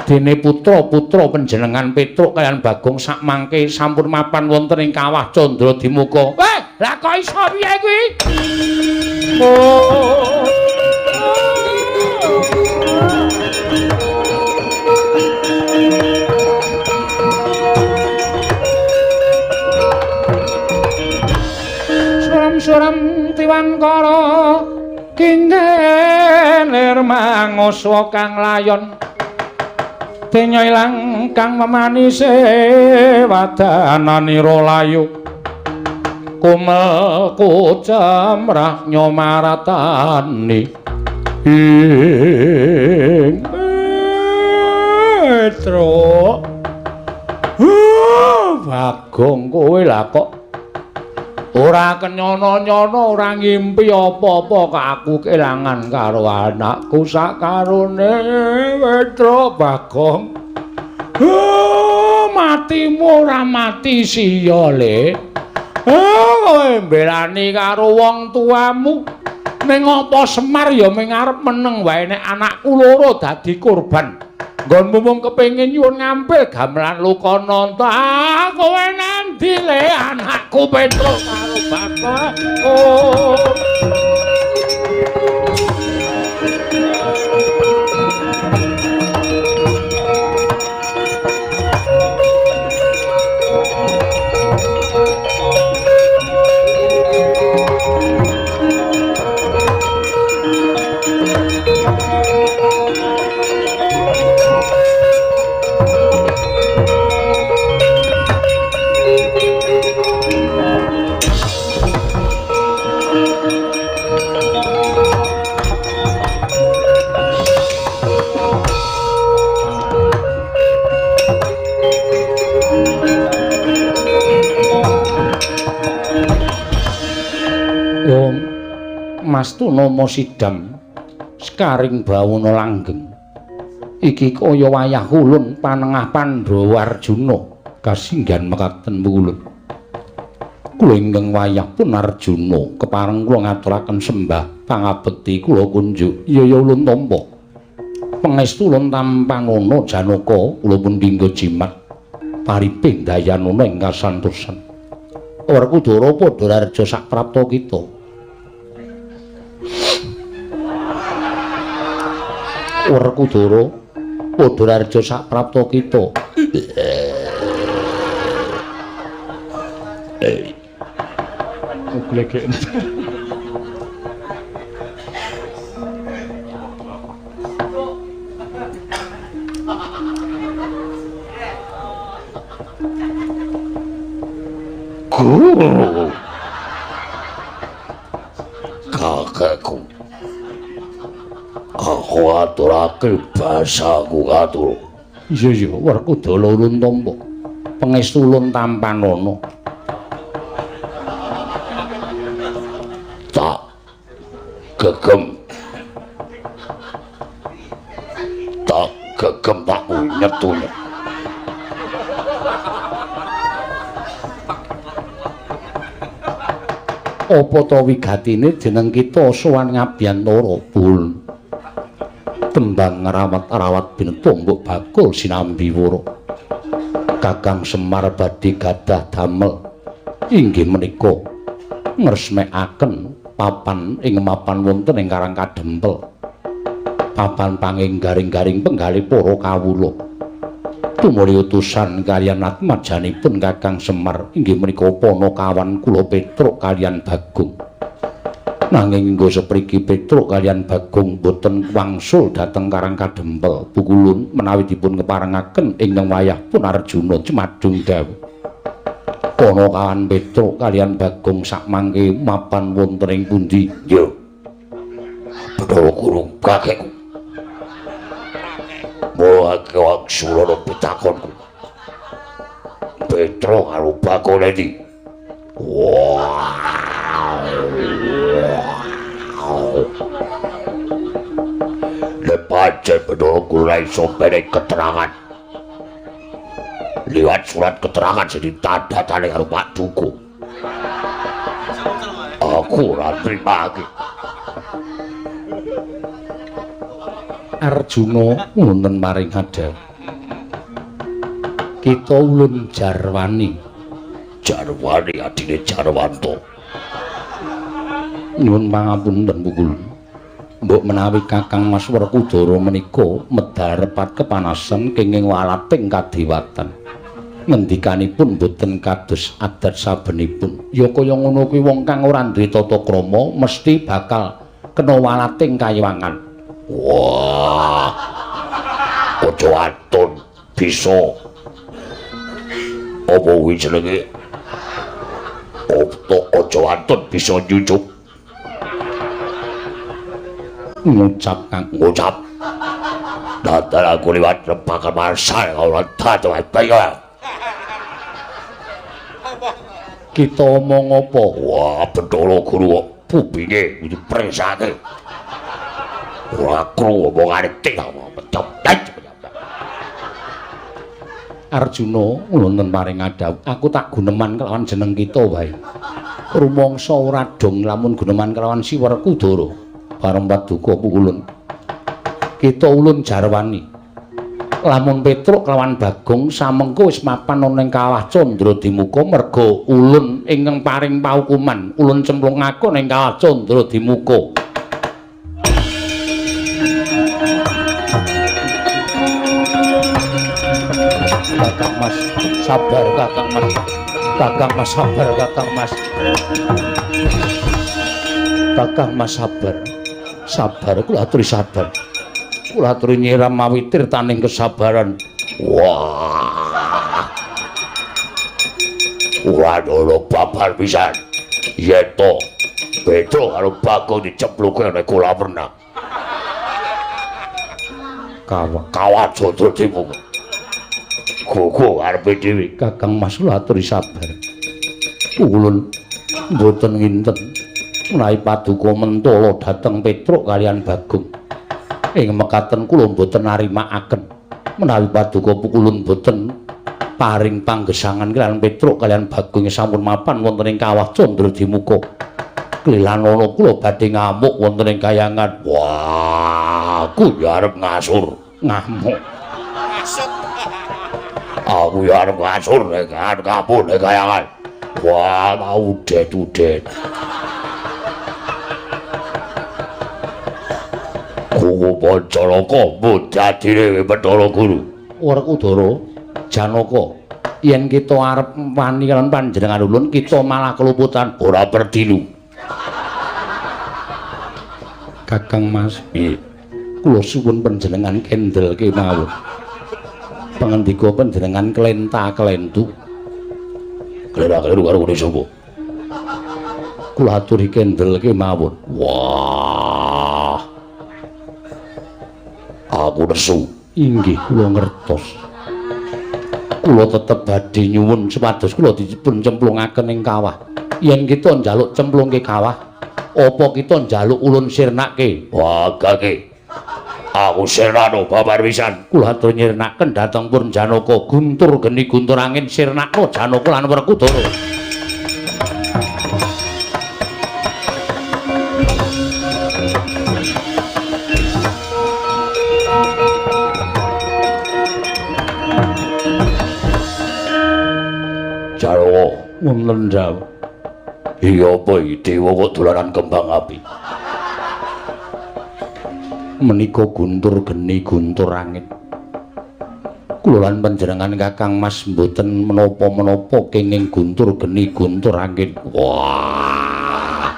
Dene putra-putra panjenengan Petruk kaliyan Bagong sakmangke sampun mapan wonten ing kawah Candra Dimuka. Lah kok iso piye kuwi? Suram-suram tiwangkara kinggih manguswa kang layon denya ilang kang memanise wadananira layu kumel kucemrah nyomaratani ing Petruk. Bagong kowe lah kok ora kenyono-nyono, ora ngimpi apa-apa kok aku kelangan karo anakku sakarone Petruk Bagong. Matimu ora mati siya le. Kowe mbelani karo wong tuamu. Ning apa Semar ya ming arep meneng wae nek anakku loro dadi korban. Nggonmu mung kepengin nyuwun ngampil gamelan Lokananta. Kowe nandi le anakku Petruk karo bapakku. Mas Tunama sidam sekaring bawana langgeng iki kaya wayah ulun panengah Pandhawa Arjuna kasinggihan mekaten ulun. Kula ingkang wayah pun Arjuna kepareng kula ngaturaken sembah pangabekti kula kunjuk. Iya ya ulun tampa. Pangestu ulun tampanana Janaka kula pun dinggo jimat. Pariping dayanana ing kasantosan. Werkudara padha rareja saprapta kita. Werkudara padha rareja saprapta kita. Glegek. Guru kakekku, aku aturake basaku katur. Iya iya, Werkudara ulun tampa, pangestu ulun tampanana. Tak gegem, tak gegem tak unyet-unyet. Apa ta wigatine jeneng kita sowan ngabiyantara pun tembang rawat-rawat bineta mbok bakul sinambi wara. Kakang Semar badhe gadah damel inggih menika ngresmekaken papan ing mapan wonten ing Karang Kadempel, papan panging garing-garing penggalih para kawula. Tumuli utusan kaliyan atmajanipun Kakang Semar inggih menika panakawan kula Petruk kaliyan Bagong. Nanging nggo sepriki Petruk kaliyan Bagong boten wangsul dhateng Karang Kadempel. Pukulun menawi dipun keparengaken ing wayah pun Arjuna cemadung dawuh. Panakawan Petruk kaliyan Bagong sakmangke mapan wonten ing pundi? Yo. Bathara Guru kakekku. Mulake wangsulana pitakonku. Petruk karo Bagong endi? Wah. Nek pancen Bathara Guru ra iso menehi keterangan liwat surat keterangan sing ditandatangani karo Pak Duku, aku ora nrimake. Arjuna wonten maring adhawuh. Kita ulun jarwani. Jarwani adine Jarwanto. Nyuwun pangapunten pukul. Mbok menawi Kakang Mas Werkudara menika medal repat kepanasan kenging walating kadewatan. Ngendikanipun boten kados adat sabenipun. Ya kaya ngono kuwi wong kang ora duwe tata krama mesti bakal kena walating kayiwangan. Wah, aja aton bisa. Apa kuwi jenenge? Opo aja aton bisa nyucup. Ngucap kang ngucap. Dadal aku liwat repakan marsal ora dadi bae. Kita omong apa? Wah, Bathara Guru kupinge kudu presake. Ora krungu omongane Arjuna wonten paring adhawuh, aku tak guneman kelawan jeneng kita wae. Rumangsa ora dong lamun guneman kelawan si Werkudara. Bareng paduka pukulun. Kita ulun jarwani. Lamun Petruk kelawan Bagong samengko wis mapan ana ing Kawah Candradimuka merga ulun ingkang paring paukuman, ulun cemplungake ning Kawah Candradimuka. Kakang Mas, sabar Kakang Mas. Kakang Mas sabar Kakang Mas. Kakang Mas sabar. Sabar kula aturi sabar. Kula aturi nyiram mawi tirtaning kesabaran. Wah. Ora ana babar pisan. Yen to Petruk karo Bagong dicepluke nek kolam renang. Kawah kawah Candradimuka. Gogo arepe dhewe. Kakang Mas kula aturi sabar. Ulun mboten nginten menawi paduka mentala dhateng Petruk kaliyan Bagong. Ing mekaten kula mboten narimakaken menawi paduka pukulun mboten paring panggesangan kaliyan Petruk kaliyan Bagong sampun mapan wonten ing Kawah Candradimuka. Klilanana kula badhe ngamuk wonten ing kayangan. Wah, aku ya arep ngasur. Ngamuk. Aku ya arep ngasur nek kapun nek kayangan. Wah, mau udet-udet. Kuku Pancanaka mudadine Bathara Guru. Werkudara, Janaka, yen kita arep wani kaliyan panjenengan ulun, kita malah keluputan ora perdilu. Kakang Mas, piye? Kula suwun panjenengan kendel kemawon. Pangandika panjenengan klenta-klentu. Klera-kleru karo ngene sapa? Kula aturi kendel kemawon. Wah. Aku nesu. Inggih, kula ngertos. Kula tetep badhe nyuwun supados kula dipun cemplungaken ing kawah. Yen kita njaluk cemplungke kawah, apa kita njaluk ulun sirnake? Wah, gage. Aku sirnano babar pisan. Kula atur nyirnaken dhateng Purn Janaka, guntur geni guntur angin sirnakno Janaka lan Werkudara. Jarwo wonten dawuh. Iya apa iki dewa kok dolanan kembang api? Menika guntur geni guntur angin. Kula lan panjenengan Kakang Mas mboten menapa-menapa kenging guntur geni guntur angin. Wah.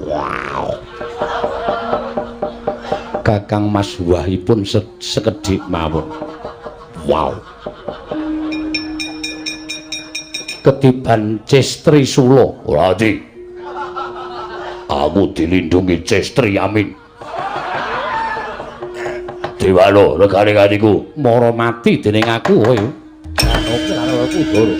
Wow. Kakang Mas wahipun sekedhik mawon. Wow. Ketiban Cestri Sula. Ora ati. Aku dilindungi Cestri Amin. Dewano regane atiku mara mati dening aku kowe. Janaka lan Werkudara.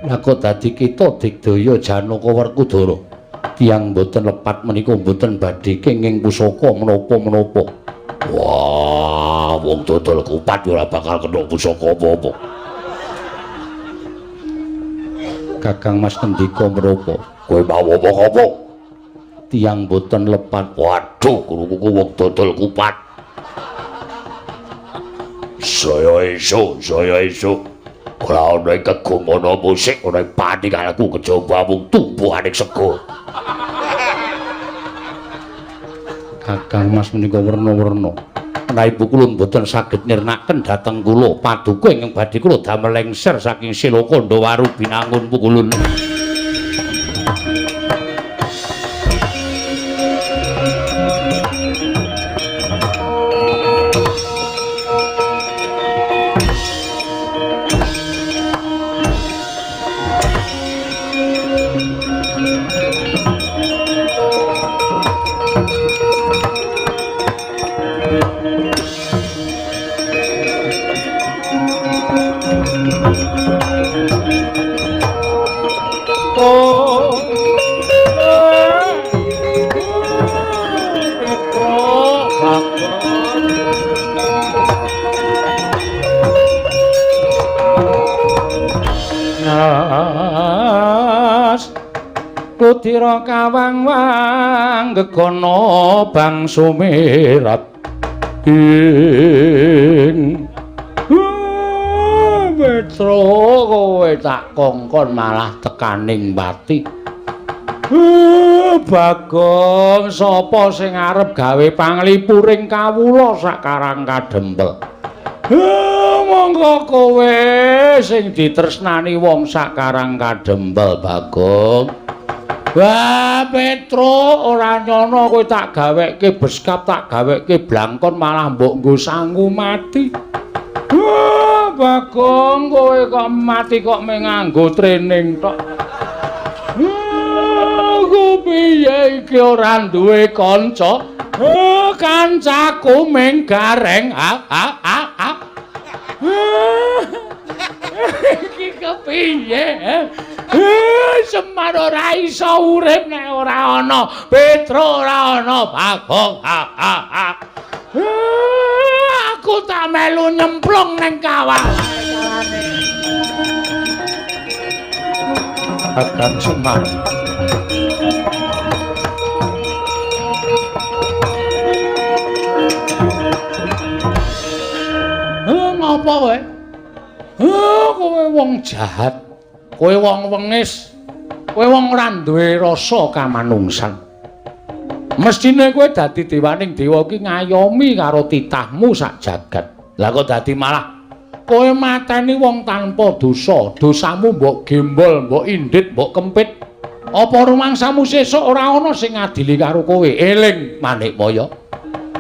Lah kok dadi kita digdaya Janaka Werkudara. Tiyang mboten lepat menika mboten badhe kenging pusaka menapa-menapa. Wah, wong dodol kupat ora bakal kena pusaka apa-apa. Kakang Mas ngendika menapa? Kowe mau omong apa? Tiyang mboten lepat. Waduh, krunguku wong dodol kupat. Saya esuk, saya esuk. Ora ana ing kegomono musik, ora ing paningalku kejaba mung tumpukaning sego. Kakang Mas menika werna-werna. Menawi kula mboten saged nirnaken dhateng kula paduka ingkang badhe kula damel lengser saking Siloka Ndawaru Binangun Pukulun. Kudira kawang-wang gegono bangsa merat ing Petro kowe tak kongkon malah tekaning pati. Bagong sapa sing arep gawe panglipuring kawula sakarang kadempel. Monggo kowe sing ditresnani wong sakarang kadempel Bagong. Wah Petro ora nyono kowe tak gaweke beskap tak gaweke blangkon malah mbok nggo sangu mati. Wah Bagong kowe kok mati kok mung nganggo training tok. Aku piye iki ora duwe kanca. Kancaku mung gareng. Iki kepiye? Semar ora iso urip nek ora ana Petruk, ora ana Bagong. Aku tak melu nyemplung ning kawah. Kakang Semar. Ngapa kowe? Kowe wong jahat. Kowe wong wengis. Kowe wong ora duwe rasa kamanungsan. Mestine kowe dadi dewaning dewa iki ngayomi karo titahmu sak jagat. Lah kok dadi malah kowe mateni wong tanpa dosa. Dosamu mbok gembol, mbok indit, mbok kempit. Apa rumangsamu sesuk ora ana sing ngadili karo kowe? Eling Manikmaya.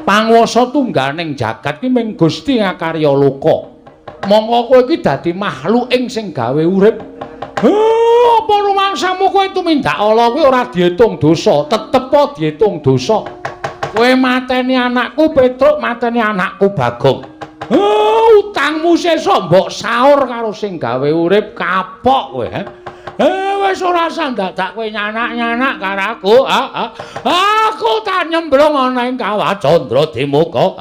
Panguwasa tungganing jagat ki ming Gusti ngakarya loka. Mongko kowe iki dadi makhluk ing sing gawe urip. Apa rumangsamu kowe tumindak ala kuwi ora diitung dosa, tetep diitung dosa. Kowe mateni anakku Petruk, mateni anakku Bagong. Utangmu sesuk mbok saur karo sing gawe urip, kapok kowe. Wis ora usah dadak kowe nyanak-nyanak karo aku. Aku tak nyemblung ana ing kawah Candra Dimuka.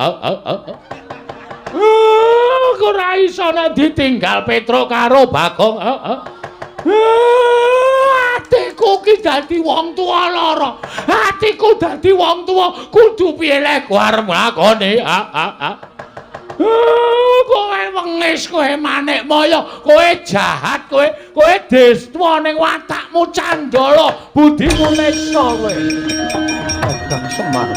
Aku ora iso nek ditinggal Petruk karo Bagong. Atiku ki dadi wong tuwa lara. Atiku dadi wong tuwa kudu piye lek arep nglakoni. Kowe wengis, kowe Manikmaya, kowe jahat, kowe kowe destwa ning watakmu candala, budimu nesta kowe. Kakang Semar.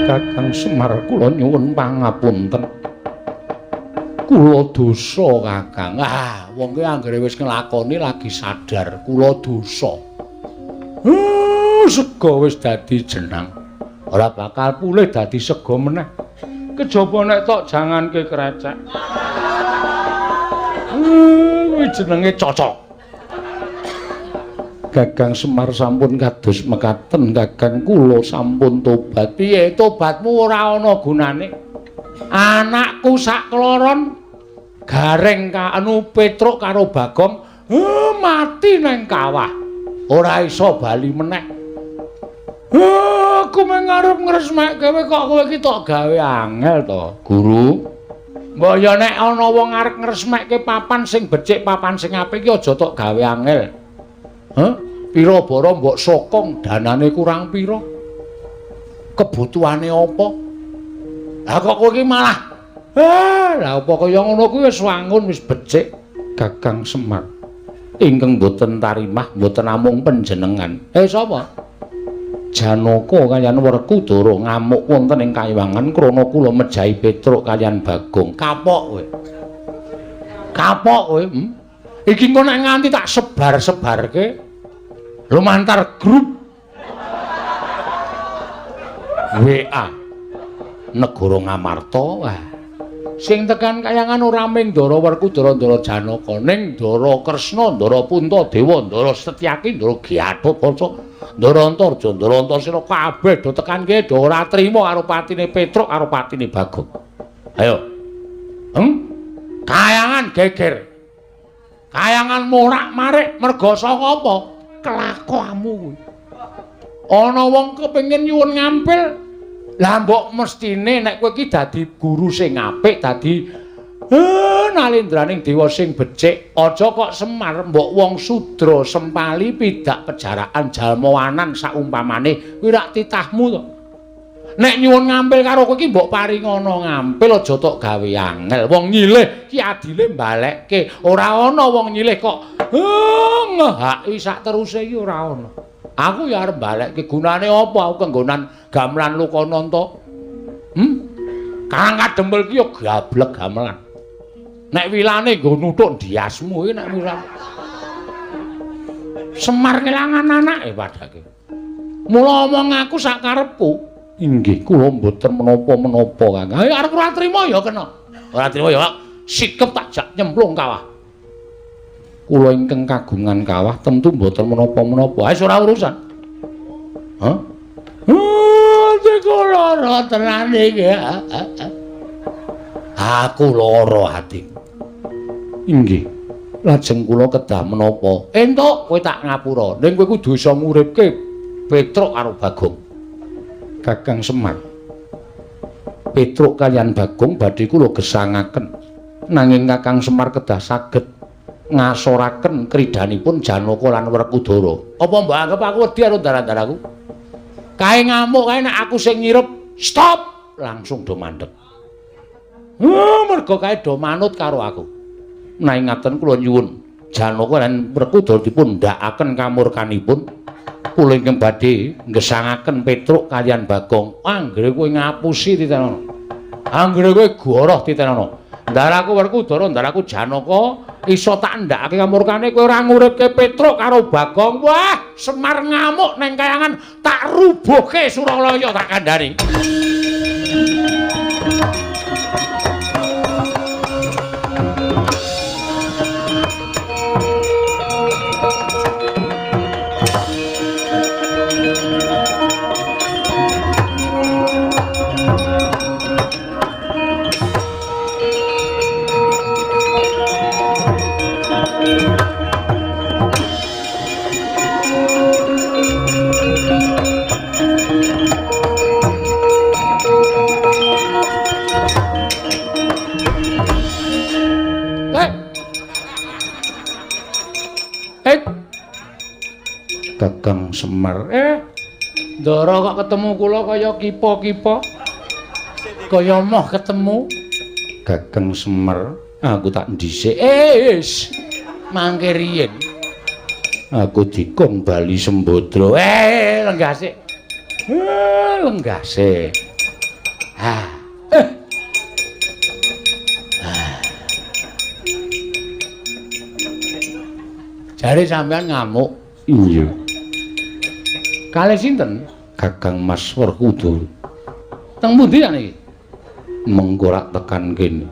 Kakang Semar, kula nyuwun pangapunten. Kula dosa, Kakang. Ah, wong ki anggere wis nglakoni lagi sadar kula dosa. Sega wis dadi jenang. Ora bakal pulih dadi sega meneh. Kejaba nek tok janganke krecek. Kuwi jenenge cocok. Kakang Semar sampun kados mekaten, Kakang, kula sampun tobat. Piye tobatmu ora ana gunane? Anakku sakloron Gareng anu Petruk karo Bagong mati nang kawah. Ora iso bali meneh. Aku mung arep ngresmekke kowe kok kowe iki tok gawe angel to, Guru. Mbok ya nek ana wong arep ngresmekke papan sing becik, papan sing apik iki aja tok gawe angel. Hah? Pira bara mbok sokong danane kurang pira? Kebutuhane apa? Lah kok kowe iki malah lah apa kaya ngono kuwi wis wangun wis becik. Kakang Semar ingkang boten tarimah boten namung panjenengan. Sapa? Janaka kaliyan Werkudara ngamuk wonten ing kayiwangan krana kula mejahi Petruk kaliyan Bagong. Kapok kowe. Kapok kowe. Iki engko nek nganti tak sebar-sebarke lumantar grup WA negara Ngamarta. Wah, sing tekan kayangan ora ming Ndara Werkudara, Ndara Janaka, ning Ndara Kresna, Ndara Puntadewa, Ndara Setyaki, Ndara Gatotkaca, Ndara Antarja, Ndara Antasena kabeh do tekan kene do ora trima karo patine Petruk karo patine Bagong. Ayo. Kayangan geger. Kayangan morak-marik merga saka apa? Kelakuanmu kuwi. Ana wong kepengin nyuwun ngampil. Lah mbok mestine nek kowe iki dadi guru sing apik, dadi nalendraning dewa sing becik, aja kok Semar mbok wong sudra sempali pidak pejaraan jalmawanan saumpamane kuwi rak titahmu to. Nek nyuwun ngampil karo kowe iki mbok paringana ngampil, aja tok gawe angel. Wong nyilih ki adile mbalekke. Ora ana wong nyilih kok ngehaki sak teruse iki ora ana. Aku ya arep balekke, gunane apa aku kenggonan gamelan Lokananta? Karang Kadempel ki ya gablek gamelan. Nek wilane nggo nuthuk ndiasmu iki nek wilane. Semar kelangan anake padake. Mula omong aku sak karepku. Inggih, kula mboten menapa-menapa, Kang. Ayo arep ora trima ya kena. Ora trima ya sikep tak jak nyemplung kawah. Kula ingkang kagungan kawah tentu mboten menapa-menapa. Wis ora urusan. Hah? Atiku lara tenan iki. Aku lara ati. Inggih. Lajeng kula kedah menapa? Entuk kowe tak ngapura. Ning kowe kudu iso nguripke Petruk karo Bagong. Kakang Semar. Petruk kaliyan Bagong badhe kula gesangaken. Nanging Kakang Semar kedah saged ngasoraken kridanipun Janaka lan Werkudara. Apa mbok anggap aku wedi karo ndara-ndaraku? Kae ngamuk kae nek aku sing ngirep, stop, langsung do mandeg. Mergo kae do manut karo aku. Nanging ngaten kula nyuwun Janaka lan Werkudara dipun ndhakaken kamurkanipun. Kula ingkang badhe nggesangaken Petruk kaliyan Bagong. Anggere kowe ngapusi titenono. Anggere kowe goroh titenono. Ndaraku Werkudara, ndaraku Janaka iso tak ndhakake kamurkane kowe ora nguripke Petruk karo Bagong. Wah, Semar ngamuk neng kayangan tak rubuhke Suralaya tak kandhani. Kakang Semar, Ndara kok ketemu kula kaya kipa-kipa. Kaya moh ketemu Kakang Semar, aku tak ndhisik. Wis mangke riyin. Aku dikon bali Sembadra. Lenggah sik. Lenggah sik. Ah. Jare sampean ngamuk. Iya. Kalih sinten? Kakang Mas Werkudara. Teng pundi sak niki? Mengko rak tekan kene.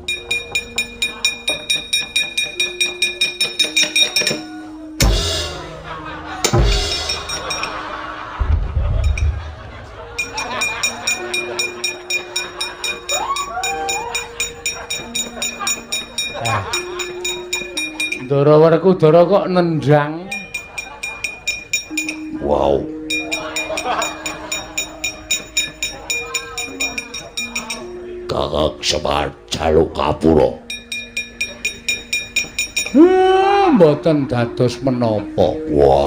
Ndara Werkudara kok nendang. Wow. Kakang Semar jaluk kapura. Mboten dados menapa. Wah.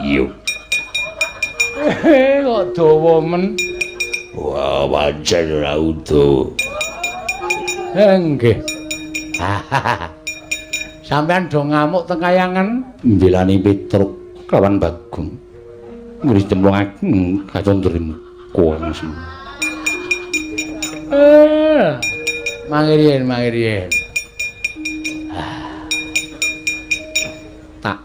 Iya. Kok dawa men. Wah, pancen ora utuh. Nggih. Sampeyan do ngamuk teng kayangan mbelani Petruk kawan Bagong. Ngris cemplungaken kacondrimu kuwi sing. Mangke riyen, mangke riyen. Tak.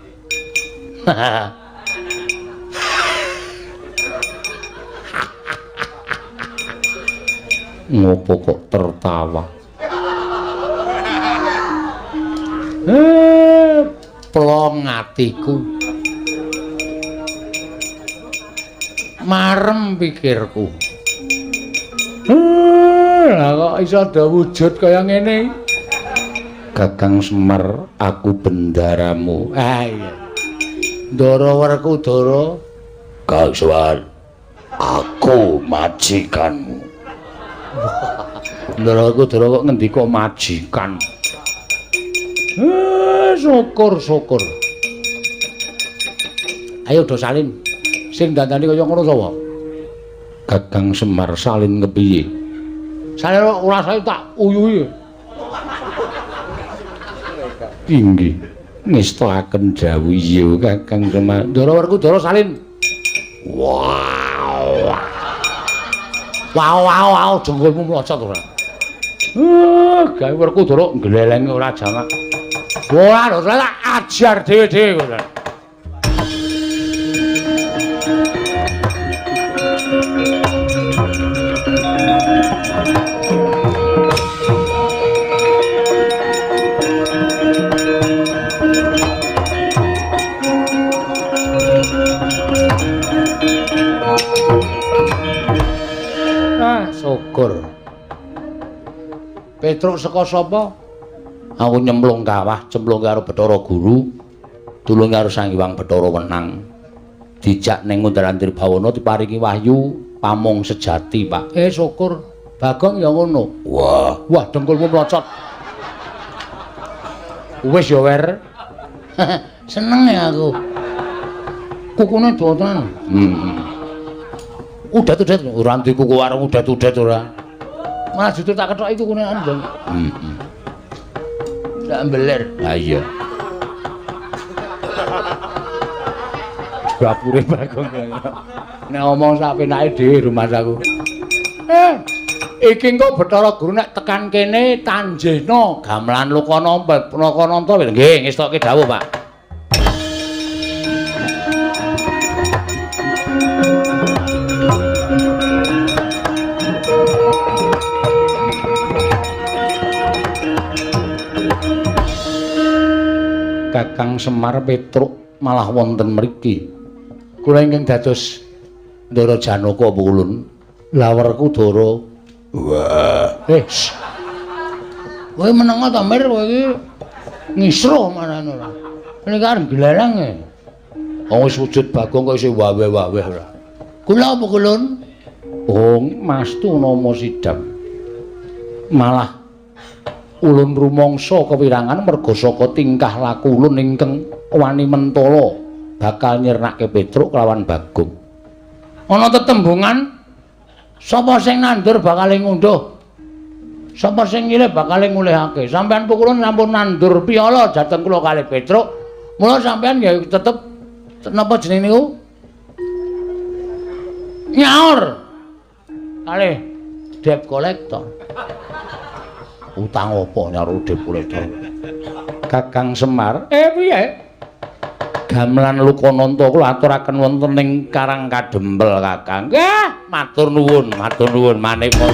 Ngopo kok tertawa? Plong atiku. Marem pikirku. Lah kok iso ada wujud kaya ngene? Kakang Semar, aku bendaramu. Ah iya. Ndara Werkudara. Kang Semar, aku majikanmu. Ndara Werkudara kok ngendika majikan. Syukur syukur. Ayo do salin. Sing dandani kaya ngono sapa? Kakang Semar salin kepiye? Salin ora saya tak uyuhi. Inggih. Ngestakaken dawuh iya Kakang Semar. Ndara Werkudara salin. Wow. Wow wow wow jengkolmu mlocot ora. Gawe Werkudara nglelenge ora jamak. Ora lho, tak ajar dhewe-dhewe kok. Syukur. Petruk saka sapa? Aku nyemplung kawah, cemplung karo Bathara Guru, tulung karo Sang Hyang Bathara Wenang. Dijak ning Ngundaran Tribawana diparingi wahyu pamong sejati, Pak. Syukur. Bagong ya ngono. Wah, wah dengkulmu mlocot. Wis ya, Wer. Seneng ya aku. Kukune dawa tenan. Udet-udet ora ndi kuku warung udet-udet ora. Malah justru tak kethoki kukune andeng. Heeh. Tak mbeler. Ha iya. Dapure Bagong. Nek ngomong sak penake dhewe rumangsaku. Iki engko Bathara Guru nek tekan kene tanjehna gamelan Lokananta, Lokananta nggih ngestokke dawuh, Pak. Kakang Semar Petruk malah wonten mriki. Kula ingkang dados Ndara Janaka Pulun, lawerku Dara. Wah. Kowe menengo ta Mir kowe iki ngisruh marane ora. Niki arep glelang e. Wong wis wujud Bagong kok isih wawe-wawe ora. Kula apa kulun? Oh, Mas Tunama Sidam. Malah ulun rumangsa kewirangan merga saka tingkah laku ulun ingkang wani mentala bakal nyirnake Petruk kelawan Bagong. Ana tetembungan sapa sing nandur bakal ngunduh. Sapa sing nyilih bakal ngulihake. Sampeyan pukulun sampun nandur piala dhateng kula kalih Petruk. Mula sampeyan ya tetep napa jenenge niku? Nyaur. Kalih debt collector. Utang apa nyaur debt collector? Kakang Semar, piye? Gamelan Lokananta kula aturaken wonten ing Karang Kadempel, Kakang. Nggih, matur nuwun maneka.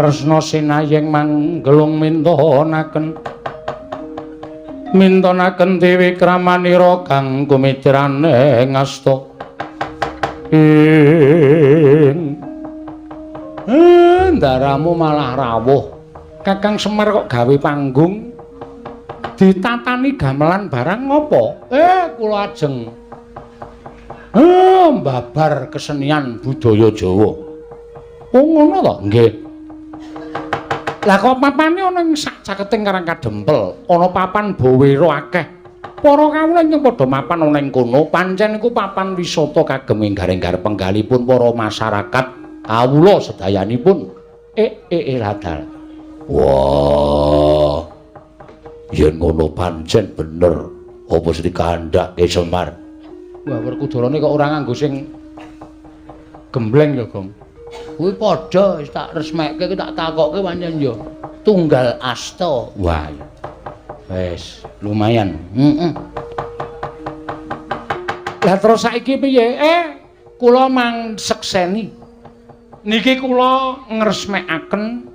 Kresna sinayeng manggelung mintonaken mintonaken dewi kramanira kang kumitrane ngasta ing ndaramu malah rawuh. Kakang Semar kok gawe panggung ditatani gamelan barang ngopo? Kula ajeng mbabar kesenian budaya Jawa. Oh ngono to? Nggih. Lah kok papane ana ing sak caketing Karang Kadempel, ana papan bawera akeh. Para kawula ingkang padha mapan ana ing kono, pancen iku papan wisata kagem enggar-enggar penggalipun para masyarakat kawula sedayanipun. Ladal. Wah. Yen ngono pancen bener apa sing dikandhake Semar. Wah, Werkudarane kok ora nganggo sing gembleng ya, Gong. Kuwi padha wis tak resmekke tak takokke pancen ya tunggal asta. Wah. Wis lumayan. Heeh. Lah terus saiki piye? Kula mang sekseni. Niki kula ngresmekaken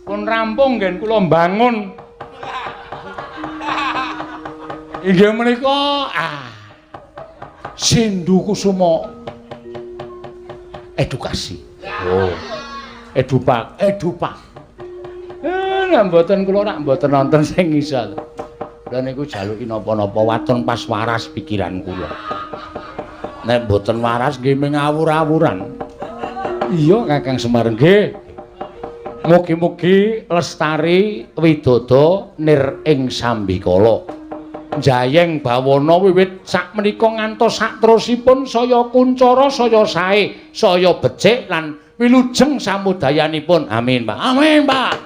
pun rampung nggen kula mbangun. Inggih menika Sindu Kusuma edukasi. Oh. Edupak, edupak. Nek mboten kula rak mboten nonton sing iso. Lha niku jaluki napa-napa waton pas waras pikiran kula. Nek mboten waras nggih mung ngawur-awuran. Iya Kakang Semar nggih. Mugi-mugi lestari widodo nir ing sambikala. Jayeng bawana wiwit sakmenika ngantos sakterusipun saya kuncara saya sae, saya becik lan wilujeng samudayanipun. Amin, Pak. Amin, Pak.